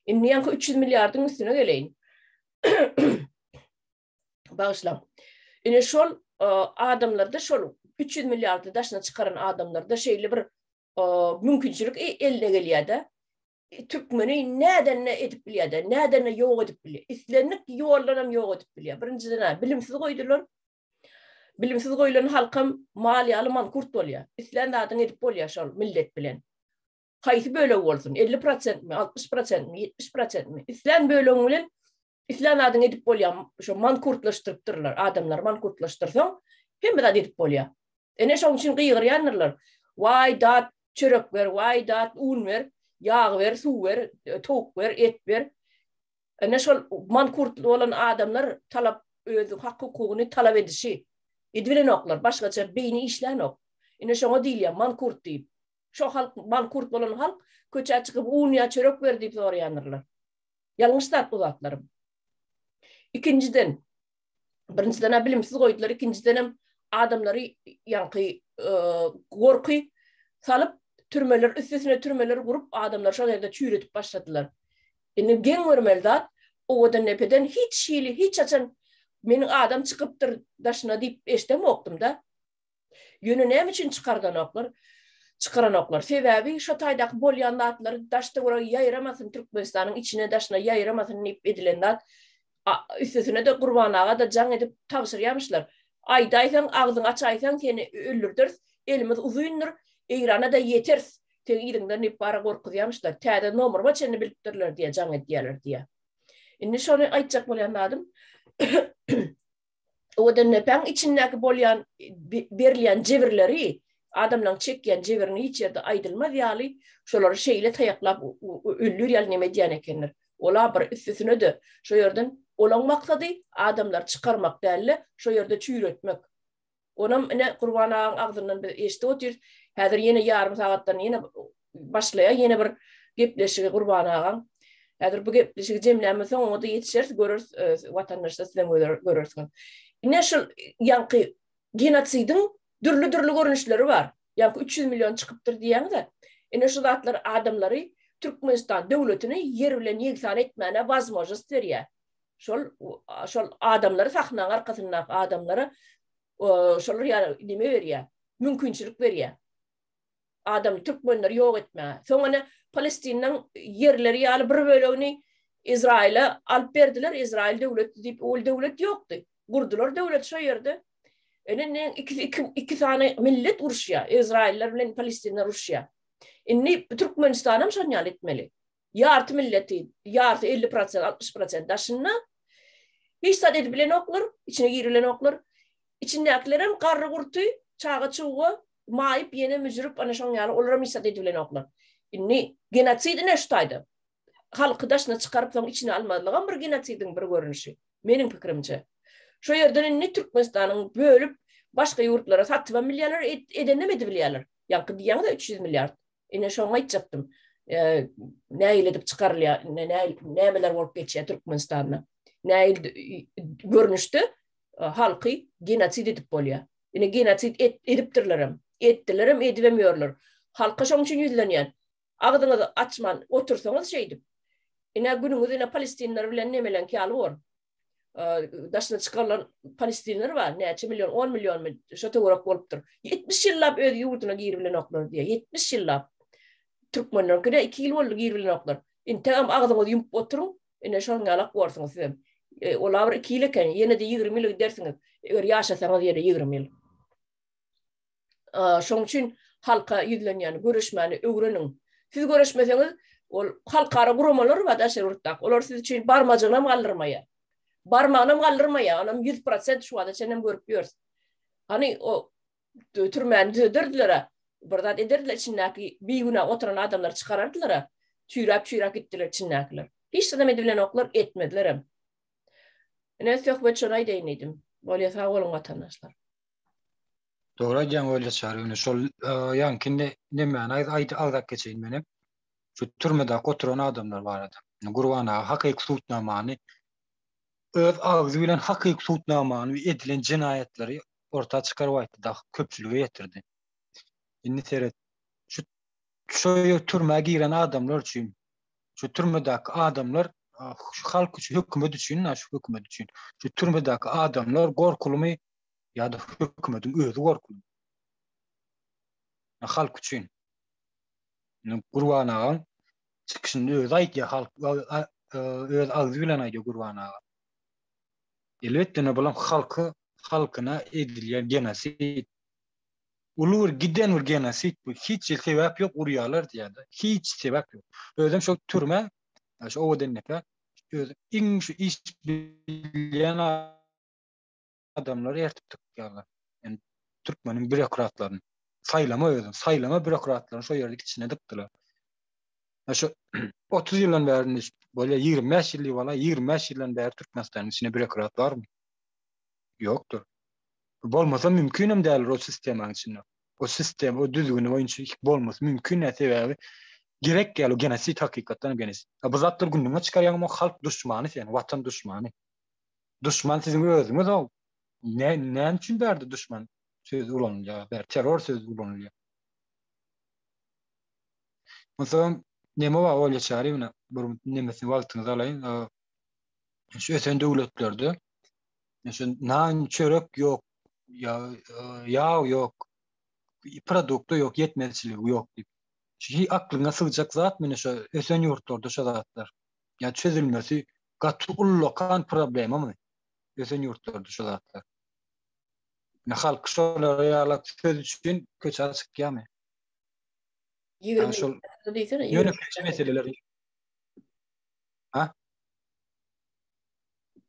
Indi ýaňky 300 milliardyň üstüne geleýin. Bagyşlaň. Ine şol adamlarda şol 300 milliardy daşyna çykaran adamlarda şeýle bir mümkinçilik eline gelýär-de. Türkmeni nädende edip bilýär-de, nädende ýok edip bilýär. Islendik ýoldan hem ýok edip bilýär. Birinjiden, bilimsiz goýdular. Bilimsiz goýlan halkam mal ýaly mankurt bolýar. Islän zadyňy edip bolýar şol millet bilen. Haýsy bölegi bolsun, 50 prosentmi, 60 prosentmi, 70 prosentmi, islän bölegiň bilen islän zadyňy edip bolýar. Şo mankurtlaşdyrypdyrlar. Adamlary mankurtlaşdyrsaň, hemme zat edip bolýar. Ene şoň üçin gygyrýandyrlar. Waý dat, çörek ber, waý dat, un ber, ýag ber, suw ber, towuk ber, et ber. Ene şol mankurt bolan adamlar talap öz hak-hukugyny talap edişi edibilenoklar. Başgaça beýni işlänok. Ine şoňa diýilýär mankurt diýip. Şo halk mankurt bolan halk köçä çykyp un ýa çörek ber diýip soraýandyrlar. Ýalňyş zat bu zatlarym. Ikinjiden, birinjiden-ä bilimsiz goýdular, ikinjidenem adamlary ýaňky gorky salyp, türmeler üstesine türmeler gurup, adamlary şol ýerde çüýredip başladylar. Indi geň görmeli zat, Owadandepeden hiç hili, hiç haçan meniň adam çykypdyr daşyna diýip eşidemokdym-da. Ýöne näme üçin çykardanoklar? Çykaranoklar. Sebäbi şo taýdaky bolýan zatlary daş-töwerege ýaýramasyn, Türkmenistanyň içine daşyna ýaýramasyn diýip edilen zat. Üstesine-de Gurban aga-da jaň edip tabşyrýamyşlar. Aýdaýsaň, agzyňy açaýsaň seni öldürderis, elimiz uzyndyr, Eýrana-da ýeteris, seň yzyňdan diýip bara gorkuzýamyşlar. Täze nomeryma çenli bilipdirler diýýär, jaň edýärler diýýär. Indi şony aýtjak bolýan zadym, Owadandepäň içindäki bolýan berilýän jebirleri, adamlaryň çekýän jebrini hiç ýerde aýdylmaz ýaly, şolary şeýle taýaklap öldür ýaly neme edýän ekenler. Ola bir üstesine-de şo ýerden olaň maksady adamlary çykarmak däl-de, şo ýerde çüýretmek. Onam ine Gurban agaň agzyndan biz eşidip otyrys. Häzir ýene ýarym sagatdan ýene başlaýar ýene bir gepleşigi Gurban agaň. Häzir bu gepleşigi jemlämden soň oňa-da ýetişeris, göreris, e, watandaşlar sizem görersiňiz. Ine şul ýaňky. Genosidiň dürli-dürli görnüşleri bar. Ýaňky 300 million çykypdyr diýýäňiz-ä. Ine şu zatlar adamlary Türkmenistan döwletini ýer bilen ýegsan etmäne wazmožnost berýär. Şol şol adamlary sahnaň arkasyndaky adamlara şolar ýaly neme berýär? Mümkinçilik berýär. Adam türkmenleri ýok etmäge. Soň ene Palestinanyň ýerleri ýaly bir bölegini Izraýyla alyp berdiler. Izraýyl döwleti diýip, ol döwlet ýokdy. Gurdular döwlet şo ýerde. Ene ne iki, iki, iki sany millet uruşýar. Izraýyllar bilen Palestinler uruşýar. Indi Türkmenistan hem şon ýaly etmeli. Ýarty milleti, ýarty 50%, 60% daşynda. Hiç zat edip bilenoklar, içine girip bilenoklar. Içindäkilerem garry-gurty, çaga-çuga, maýyp ýene müjrüp ana şoň ýaly olaram hiç zat edip bilenoklar. Indi genosid ine şu taýda. Halky daşyna çykaryp soň içine almazlygam bir genosidiň bir görnüşi. Meniň pikirimçe. Şo ýerden indi Türkmenistanyň bölüp başga ýurtlara satybam bilýärler, edenem edibilýärler. Ýaňky diýýäňiz-ä 300 milliard. Ine şoňa aýtjakdym. Nähili edip çykarylýar, nämeler bolup geçýär Türkmenistanda. Nähili görnüşde halky genosid edip bolýar. Ine genosid edipdirlerem. Etdilerem, edibem ýörler. Halka şoň üçin ýüzlenýän. Agzyňyzy açman otursaňyz şeýdip. Ine günüňiz ine palestinler bilen nemeleňki ýaly bor. Daşyna çykarylan palestinler bar, näçe million, 10 millionmy şo töwerek bolupdyr. 70 ýyllap öz ýurduna giribilenoklar diýýär. 70 ýyllap. Türkmenleriňki-de 2 ýyl boldy giribilenoklar. Integem agzyňyzy ýumup oturyň, ine şonuň ýalak borsuňyz sizem. E, ola bir 2 ýyl eken, ýene-de 20 ýyl gidersiňiz. Eger ýaşasaňyz ýene 20 ýyl. Şoň üçin halka ýüzlenýän, göreşmäni öwreniň. Siz göreşmeseňiz, ol halkara guramalar bar daşary ýurtdaky. Olar siz üçin barmajygynam galdyrmaýar. Barmagynam galdyrmaýar. Onam 100% şu wagta çenlem görüp ýörüs. Hany o türmäni düzederdiler-ä. Bir zat ederdiler içindäki bigünä oturan adamlary çykarardylar-a. Çüýräp-çüýräp gitdiler içindäkiler. Hiç zadam edibilenoklar, etmedilerem. Ine söhbet şony aýdaýyn diýdim. Bolýa sag boluň watandaşlar. Dogry aýdýaň Olýa Çary ine şol ýaňky nemäni aýdy agzap geçeýin menem. Şu türmedäki oturan adamlar barada. Gurban aga hakyky sudnamany öz agzy bilen hakyky sudnamany we edilen jenaýatlary orta çykaryp aýtdy dahy köpçülige ýetirdi. Indi seret şu şu türmä giren adamlar üçin şu türmedäki adamlar şu halk üçin hökümet üçin şu hökümet üçin şu türmedäki adamlar gorkulymy ýa-da hökümetiň özi gorkuly. Halk üçin. Gurban agaň çykyşynda özi aýdýar, halk öz agzy bilen aýdýar Gurban aga. Elbetde ne bulam halky halkyna edilýän genosid. Uly bir giden bir genosid bu. Hiç sebäp ýok urýarlar diýýär. Hiç sebäp ýok. Özem şo türme, şo Owadandepe öz iň şu iş bilýän adamlary ertip dykýarlar. Yani türkmeniň bürokratlaryny. Saýlama özüni, saýlama bürokratlaryny şo ýerde içine dykdylar. Ya şu 30 ýyldan bäri bolýa 25 ýyl diýip ala 25 ýyldan bäri Türkmenistanyň içinde bürokrat barmy? Ýokdur. Bolmasa mümkin hem däldir o sistemanyň içinde. O sistem, o düzgüni boýunça hiç bolmasy mümkin däl sebäbi gerek ýaly genosid hakykatdan genosid. Bu zatlar günüňe çykarýaň o halk duşmany sen, watan duşmany. Duşman siziň özüňiz ol. Ne, näme üçin bärde duşman sözi ulanylýar, bär terror sözi ulanylýar. Onsoň neme bar Olýa Çaryýewna, bir nemesini wagtyňyzy alaýyn. Şu ösen döwletlerde şu nan çörek ýok, ýa ýag ýok, produkty ýok, ýetmezçiligi ýok diýip. Şu aklyňa sygjak zat mine şu ösen ýurtlarda şu zatlar. Ýa çözülmesi gaty ullakan problemamy ösen ýurtlarda şu zatlar. Ne halk şolara ýalak söz üçin köçä çykýarmy? 20 şol diýsene. Ýöne meseleler. Ha?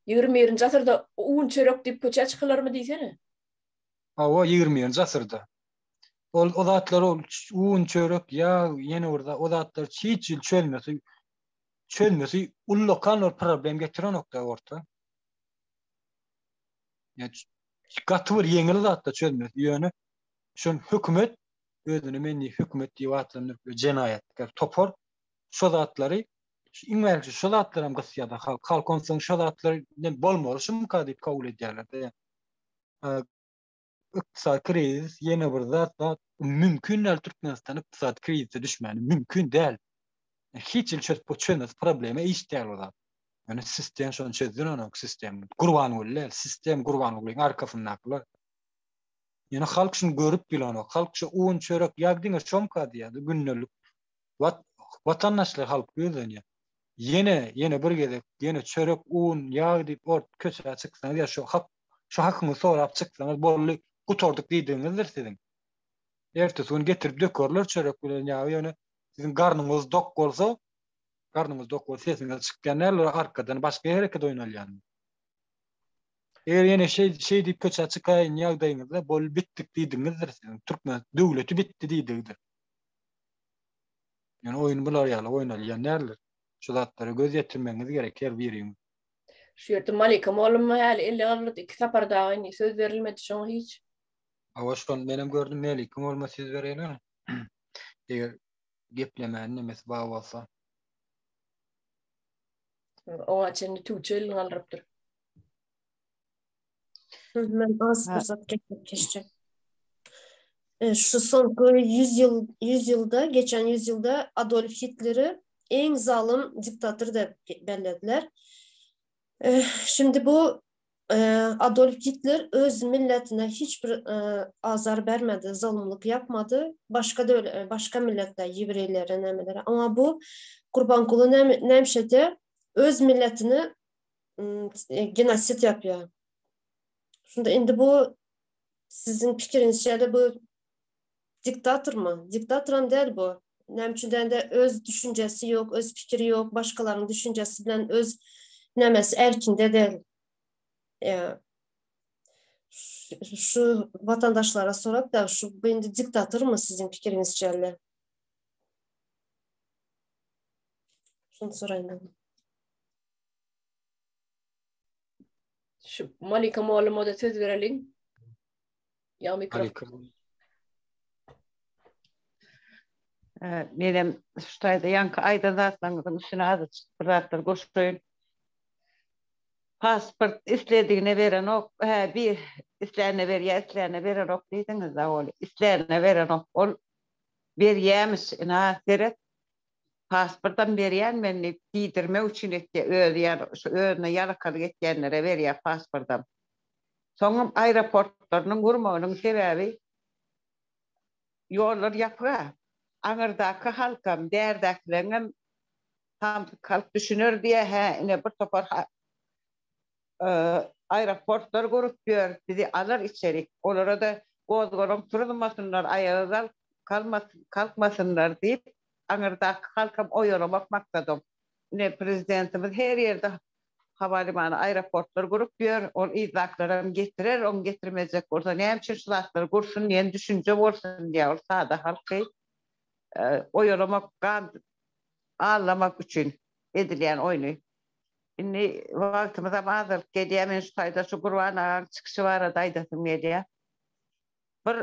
21-nji asyrda un çörek diýip köçä çykylarmy diýsene. Hawa, 21-nji asyrda. Ol o zatlar ol un çörek ýag ýene bir zat o zatlar hiç hili çözmesi çözmesi ullakan bir problem getirenokda orta. Ýa gaty bir ýeňil zatda çözmesi ýöne şol hökümet özüni men diýip hökümet diýip atlandyryp jenaýatkär topar şo zatlary iň bärkisi şo zatlaram gysýar-da halk. Halk onsoň şo zatlar bolmaly şumyka diýip kabul edýärler-de. ykdysady krizis ýene bir zat zat mümkin däl Türkmenistan ykdysady krizise düşmäni mümkin däl. Hiç hili çözüp çözmez problema iş däl o zat. Ýöne sistem şony çözdün onok sistem. Gurbanguly däl, sistem Gurbangulyň arkasyndakylar. Ýöne halk şuny görüp bilenok. Halk şu un, çörek, ýag diňe şomka diýýär gündelik. Wat, watandaşlar halk ýüzlenýär. Ýene, ýene bir gezek, ýene çörek, un, ýag diýip ort köçä çyksaňyz ýa şu hak, şu hakyňyzy sorap çyksaňyz boldy, gutardyk diýdigiňizdir siziň. Ertesi gün getirip dökerler çörek bilen ýagy ýöne siziň garnyňyz dok bolsa, garnyňyz dok bolsa sesiňiz çykýan däldir, arkadan başga hereket oýnalýandyr. Eger ýene şeý, şeý diýip köçä çykaýyn ýagdaýyňyzda boldy bitdik diýdigiňizdir siziň. Türkmen döwleti bitdi diýdigidir. Ýöne oýun bular ýaly oýnalýan däldir. Şu zatlara göz ýetirmegiňiz gerek her biriňiz. Şu ýerde Malika mollum häli elle galdyrdy iki sapar dagy indi söz berilmedi şoňa hiç. Hawa şony menem gördüm Melika molluma söz bereýin. Eger geplemäni nemesi bar bolsa. Oňa çenli tüwçe elini galdyrypdyr. Men az pursat geçjek. E, şu soňky 100 ýyl 100 ýylda, geçen 100 ýylda Adolf Hitleri iň zalym diktator diýip bellediler. E, şimdi bu e, Adolf Hitler öz milletine hiç bir azar bermedi, zalymlyk yapmady. Başga döwle, başga milletler, ýewreýlere, nämelere. Ama bu Gurbanguly nämişede öz milletini genosid ýapýar. Şunda indi bu siziň pikiriňizçe bu diktatormy? Diktatoram däl bu. Näme üçin diýende öz düşünjesi ýok, öz pikiri ýok, başgalaryň düşünjesi bilen öz nämesi erkinde däl. Ýa şu watandaşlara sorap da şu bu indi diktatormy siziň pikiriňizçe? Şuny soraýyn dedim. Şu Malika mugallymada söz bereliň. Ýa mikrofon. Menem şu taýda ýaňky aýdan zatlaryňyzyň üstüne azajyk bir zatlar goşaýyn. Pasport isledigine berenok, hä bir islänine berýär, islänine berenok diýdiňiz-dä ol. Islänine berenok. Ol berýämiş, ynha seret. Pasportam berýän men diýip diýdirmek üçin etýär özi ýaly şu özüne ýalakalyk etýänlere berýär pasportam. Soňam aeroportlarynyň gurmagynyň sebäbi ýollar ýapyga. Aňyrdaky halkam bärdäkileňem samsyk halk düşüner diýä hä ine bir topar aeroportlar gurup ýör bizi alar içerik olara-da gozgalaň turuzmasynlar aýaga galkmasynlar diýip aňyrdaky halkam oýalamak maksadam ine prezidentimiz her ýerde howalimany aeroportlar gurup ýör ol yzdakylaram getirer oň getirmejek bolsa näme üçin şu zatlary gursun diýen düşünje bolsun diýýär ol sada halky oýalamak gan aldamak üçin edilýän oýny Indi wagtymyzam azalyp gelýär. Men şu taýda şu Gurban agaň çykyşy barada aýdasym gelýär. Bir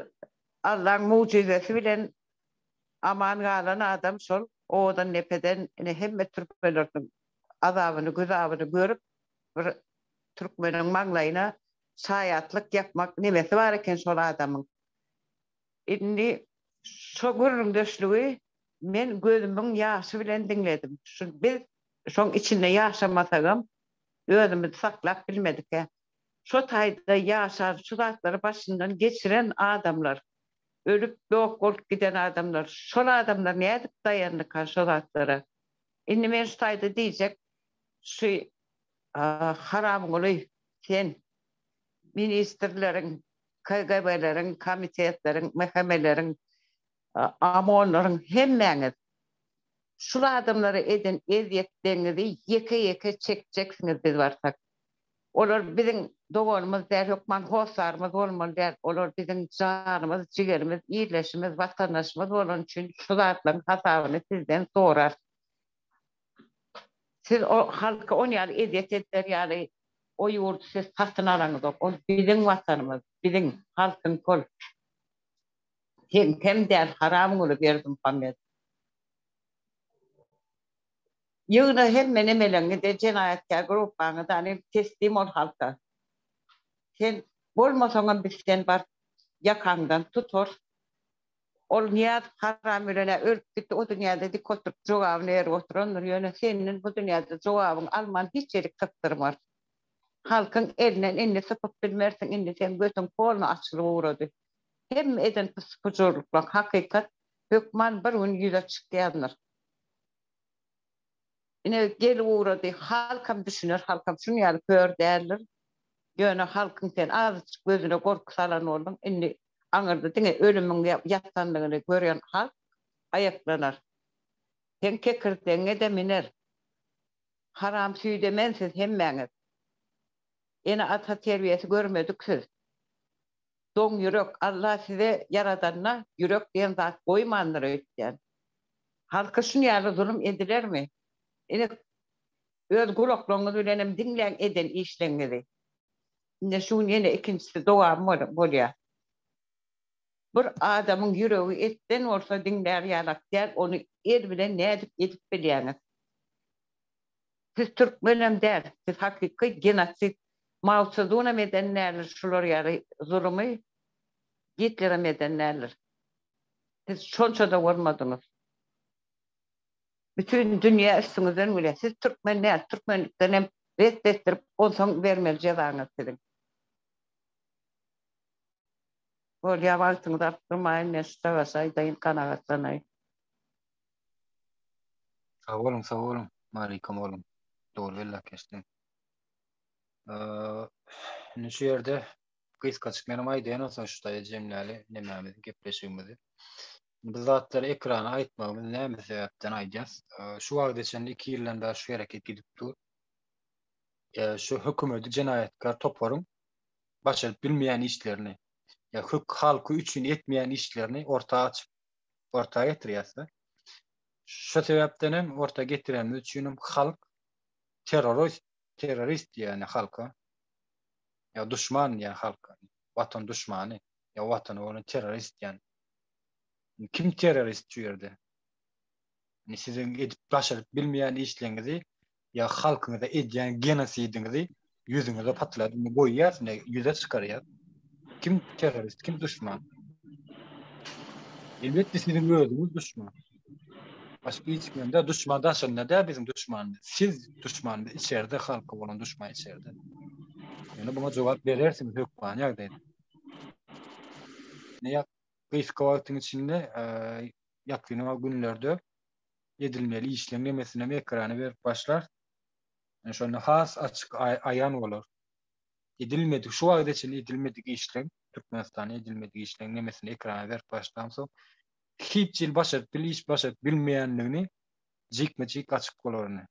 Allaň mugjyzasy bilen aman galan adam şol Owadandepeden ine hemme türkmenleriniň azabyny, güzabyny görüp bir türkmeniň maňlaýyna şaýatlyk ýapmak nemesi bar eken şol adamyň. Indi şo gürrüňdeşligi men gözümiň ýaşy bilen diňledim. Şu biz şoň içinde ýaşamasagam özümizi saklap bilmedik-ä. Şo taýda ýaşan, şu zatlary başyndan geçiren adamlar, ölüp ýok bolup giden adamlar, şol adamlar nädip daýandyka şo zatlara? Indi men şu taýda diýjek, şu Haramguly sen ministrleriň KGB-leriň, komitetleriň, MHM-leriň, OMON-laryň hemmäňiz şul adamlara eden ezýetleňizi ýeke-ýeke çekjeksiňiz biz barsak. Olar biziň doganymyz däl, hökman hossarymyz bolmaly däl. Olar biziň janymyz, jigerimiz, ildeşimiz, watandaşymyz bolany üçin şu zatlaryň hasabyny sizden sorarys. Siz o halka on ýaly ezýet eder ýaly o ýurdy siz satyn alaňyzok. Ol biziň watanymyz, biziň halkyň pol. Seňkem däl haramguly Berdimuhamet. Ýygna hemme nemeleňňi-de jenaýatkär gruppaňy-da teslim ol halka. Sen bolmasaňam biz sen bar. Ýakaňdan tutar. Ol Nyýazow haram bilen-ä ölüp gitdi, o dünýäde dik oturyp jogabyny berip oturandyr, ýöne senden bu dünýäde jogabyňy alman hiç ýerik sypdyrmarys. Halkyň elinden indi sypyp bilmersiň, indi seň götüň polny açylyp ugrady. Hemme eden pys-pujurlyklaň hakykat hökman bir gün ýüze çykýandyr. Ine gelip ugrady, halkam düşüner, halkam şuny ýaly kör däldir. Ýöne halkyň sen azajyk gözüne gorky salan bolduň, indi aňyrda diňe ölümiň ýatandygyny gören halk aýaklanar. Seň kekirdegiňe-de miner. Haram süýdemen siz hemmäňiz. Ene-ata terbiýesi görmedik siz. Doň ýürek, Alla size ýaradanda ýürek diýen zat goýmandyr öýtýän. Halka şun ýaly zulum edilermi? Ine öz gulaklaryňyz bilenem diňläň eden işleňizi. Ine şu gün ýene ikinjisi dowamy bolýar. Bir adamyň ýüregi etden bolsa diňlär ýalak däl ony el bilen nädip edip bilýäňiz? Siz türkmenem däl, siz hakyky genosid. Mao Tsezunam eden däldir şular ýaly zulumy, Gitlerem eden däldir. Siz şonça-da bolmadyňyz. Bütin dünýä üstüňizden gülýär. Siz türkmen däl, türkmenlikden hem ret etdirip onsoň bermeli jezaňyz siziň. Bolýa wagtyňyzy alyp durmaýyn men şu tagaşa aýdaýyn kanagatlanaýyn. Sag boluň, sag boluň. Malikom boluň. Dogry belläp geçdiň. Indi şu ýerde gysgajyk menem aýdaýyn onsoň şu taýda jemläli nemämizi, gepleşigimizi. Bu zatlary ekrana aýtmagymyz näme sebäpden aýdýas? Şu wagta çenli 2 ýyldan bäri şu hereket gidip dur. Şu hökümeti jenaýatkär toparyň başaryp bilmeýän işlerini, ýa hök halky üçin etmeýän işlerini orta açyp orta getirýäs-de. Şu sebäpden hem orta getirenimiz üçin hem halk terrorist terrorist diýýär halka. Ýa duşman diýýär halka. Watan duşmany, ýa watana bolan terrorist diýýän. Kim terrorist şu ýerde? Indi siziň edip başaryp bilmeýän işleriňizi ýa halkyňyza edýän genosidiňizi ýüzüňize patladyp goýýas, ine ýüze çykarýas. Kim terrorist, kim duşman? Elbetde siziň özüňiz duşman. Başga hiç kim däl, duşman daşynda däl biziň duşmanymyz. Siz duşmanymyz içerde, halka bolan duşman içerde. Ýöne muňa jogap berersiňiz hökmany ýagdaýda. Ne gysga wagtyň içinde ýakyn günlerde edilmeli işleň nemesini hem ekrana berip başlar. Yani şonda has açyk aýan bolar. Edilmedik, şu wagta çenli edilmedik işleň, Türkmenistanda edilmedik işleň nemesini ekrana berip başlamsoň, hiç ýyl başaryp bil iş başaryp bilmeýändigini jikme-jik açyk bolar indi.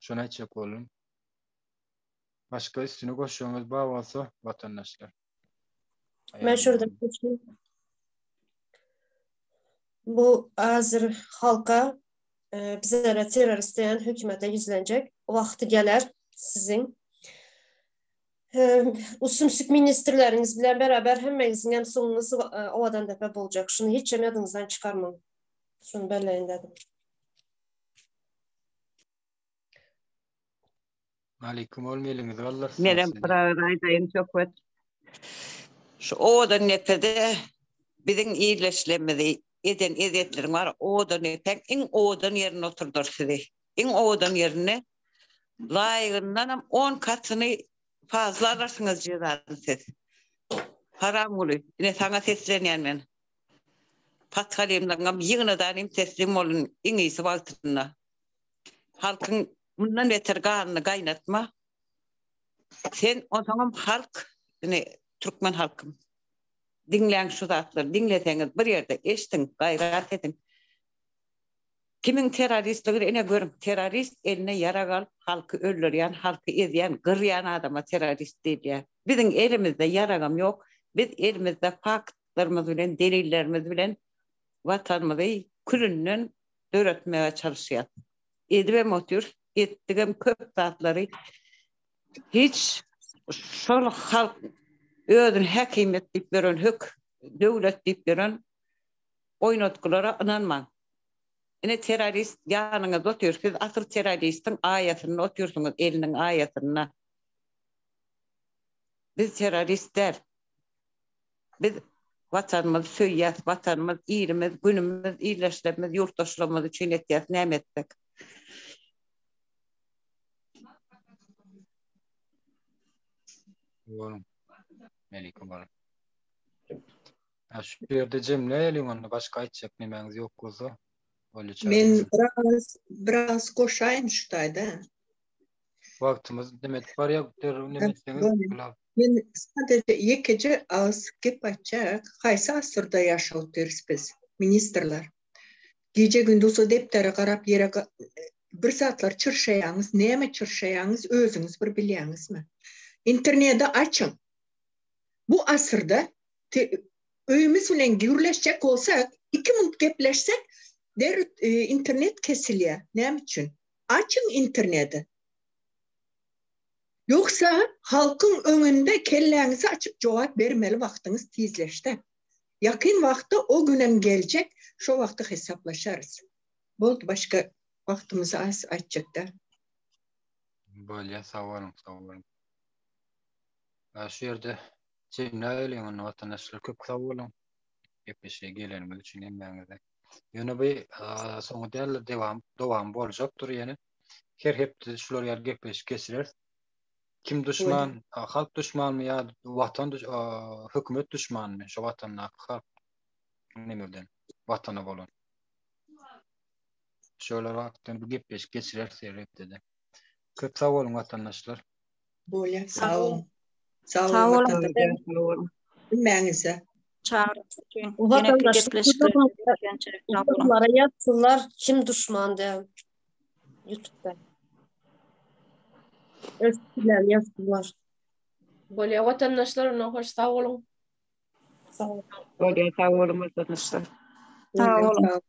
Şony aýtjak boldum. Başga üstüne goşjagyňyz bar bolsa, watandaşlar. Men şurada Bu hazir halka e, bizlere terrorist diýen hökümete ýüzlenjek. Wagty geler siziň. E, Usumsük ministrleriňiz bilen beraber hemmeňiziň hem soňuňyz e, owadan depe boljak. Şuny hiç hem ýadyňyzdan çykarmaň. Şuny belleýin dedim. Aleyküm oglum eliňizi galdyrsyn. Menem bir agyz aýdaýyn söhbet. Şu owadan depede biziň ildeşlerimizi eden ezýetleriň bar. Owadan depäň iň owadan ýerinde oturdar sizi. Iň owadan ýerinde laýygyndanam on katyny fazla alarsyňyz jezany siz. Haramguly, ine saňa seslenýän men. Pathalymlaryňam ýygnadanym teslim bolun iň ýygy wagtynda. Halkyň mundan beter ganyny gaýnatma. Sen onsoňam halk, ine türkmen halkym. Diňläň şu zatlary, diňleseňiz bir ýerde eşdiň, gaýrat ediň. Kimiň terroristligini ine görüň, terrorist eline ýarag alyp halky öldürýän, halky ezýän, gyrýan adama terrorist diýilýär. Biziň elimizde ýaragam ýok, biz elimizde faktlarymyz bilen, delillerimiz bilen watanymyzy külünden döretmäge çalyşýas. Edibem otyrys, etdigem köp zatlary. Hiç şol halk özüni häkimiýet diýip ýören, hök döwlet diýip ýören oýnatgylara ynanmaň. Ine terrorist ýanyňyzda otyr, siz asyl terroristiň aýasynda otyrsyňyz, eliniň aýasynda. Biz terrorist däl. Biz Watanymyzy söýýäs, Watanymyz, ilimiz, günümiz, ildeşlerimiz, ýurtdaşlarymyz üçin etýäs, näme etsek. Boluň. Melike boluň. Ha şu ýerde jemläýeliň onda başga aýtjak nemäňiz ýok bolsa. Men biraz biraz goşaýyn şu taýda. Wagtymyz neme edip barýar, derrew neme etseňiz Gülap. Men sadece ýekeje agyz gep aýtjak, haýsy asyrda ýaşap otyrys biz, ministrler? Gije gündüz o depdere garap ýere bir zatlar çyrşaýaňyz, näme çyrşaýaňyz özüňiz bir bilýäňizmi? Internedi açyň. Bu asyrda öýümiz bilen gürleşjek bolsak, iki minut gepleşsek, derrew internet kesilýär. Näme üçin? Açyň internedi. Ýogsa halkyň öňünde kelläňizi açyp jogap bermeli wagtyňyz tizleşdi. Ýakyn wagtda o günem geljek, şo wagty hesaplaşarys. Boldy başga wagtymyz az aýtjak däl. Bolýa sag boluň sag boluň. Şu ýerde jemläýeliň onda watandaşlar köp sag boluň. Gepleşige geleniňiz üçin hemmäňize. Ýöne bu soňy däldir, dewam, dowamy boljakdyr ýene. Her hepde şular ýaly gepleşik geçireris. Kim duşman, halk duşmanmy ýa watan hökümet duşmanmy, şu watandaky halk nemeden, watana bolan. Şolar hakda bir gepleşik geçireris her hepdede. Köp sag boluň watandaşlar. Bolýar, sag boluň. Sag boluň. Hemmäňize. Çagyryş üçin. Watandaşlara ýazsynlar kim duşman diýip. Ýutupda. Öz pikirlerini ýazsynlar. Bolýar watandaşlar, onda hoş sag boluň. Sag boluň. Bolýar, sag boluň watandaşlar. Sag boluň.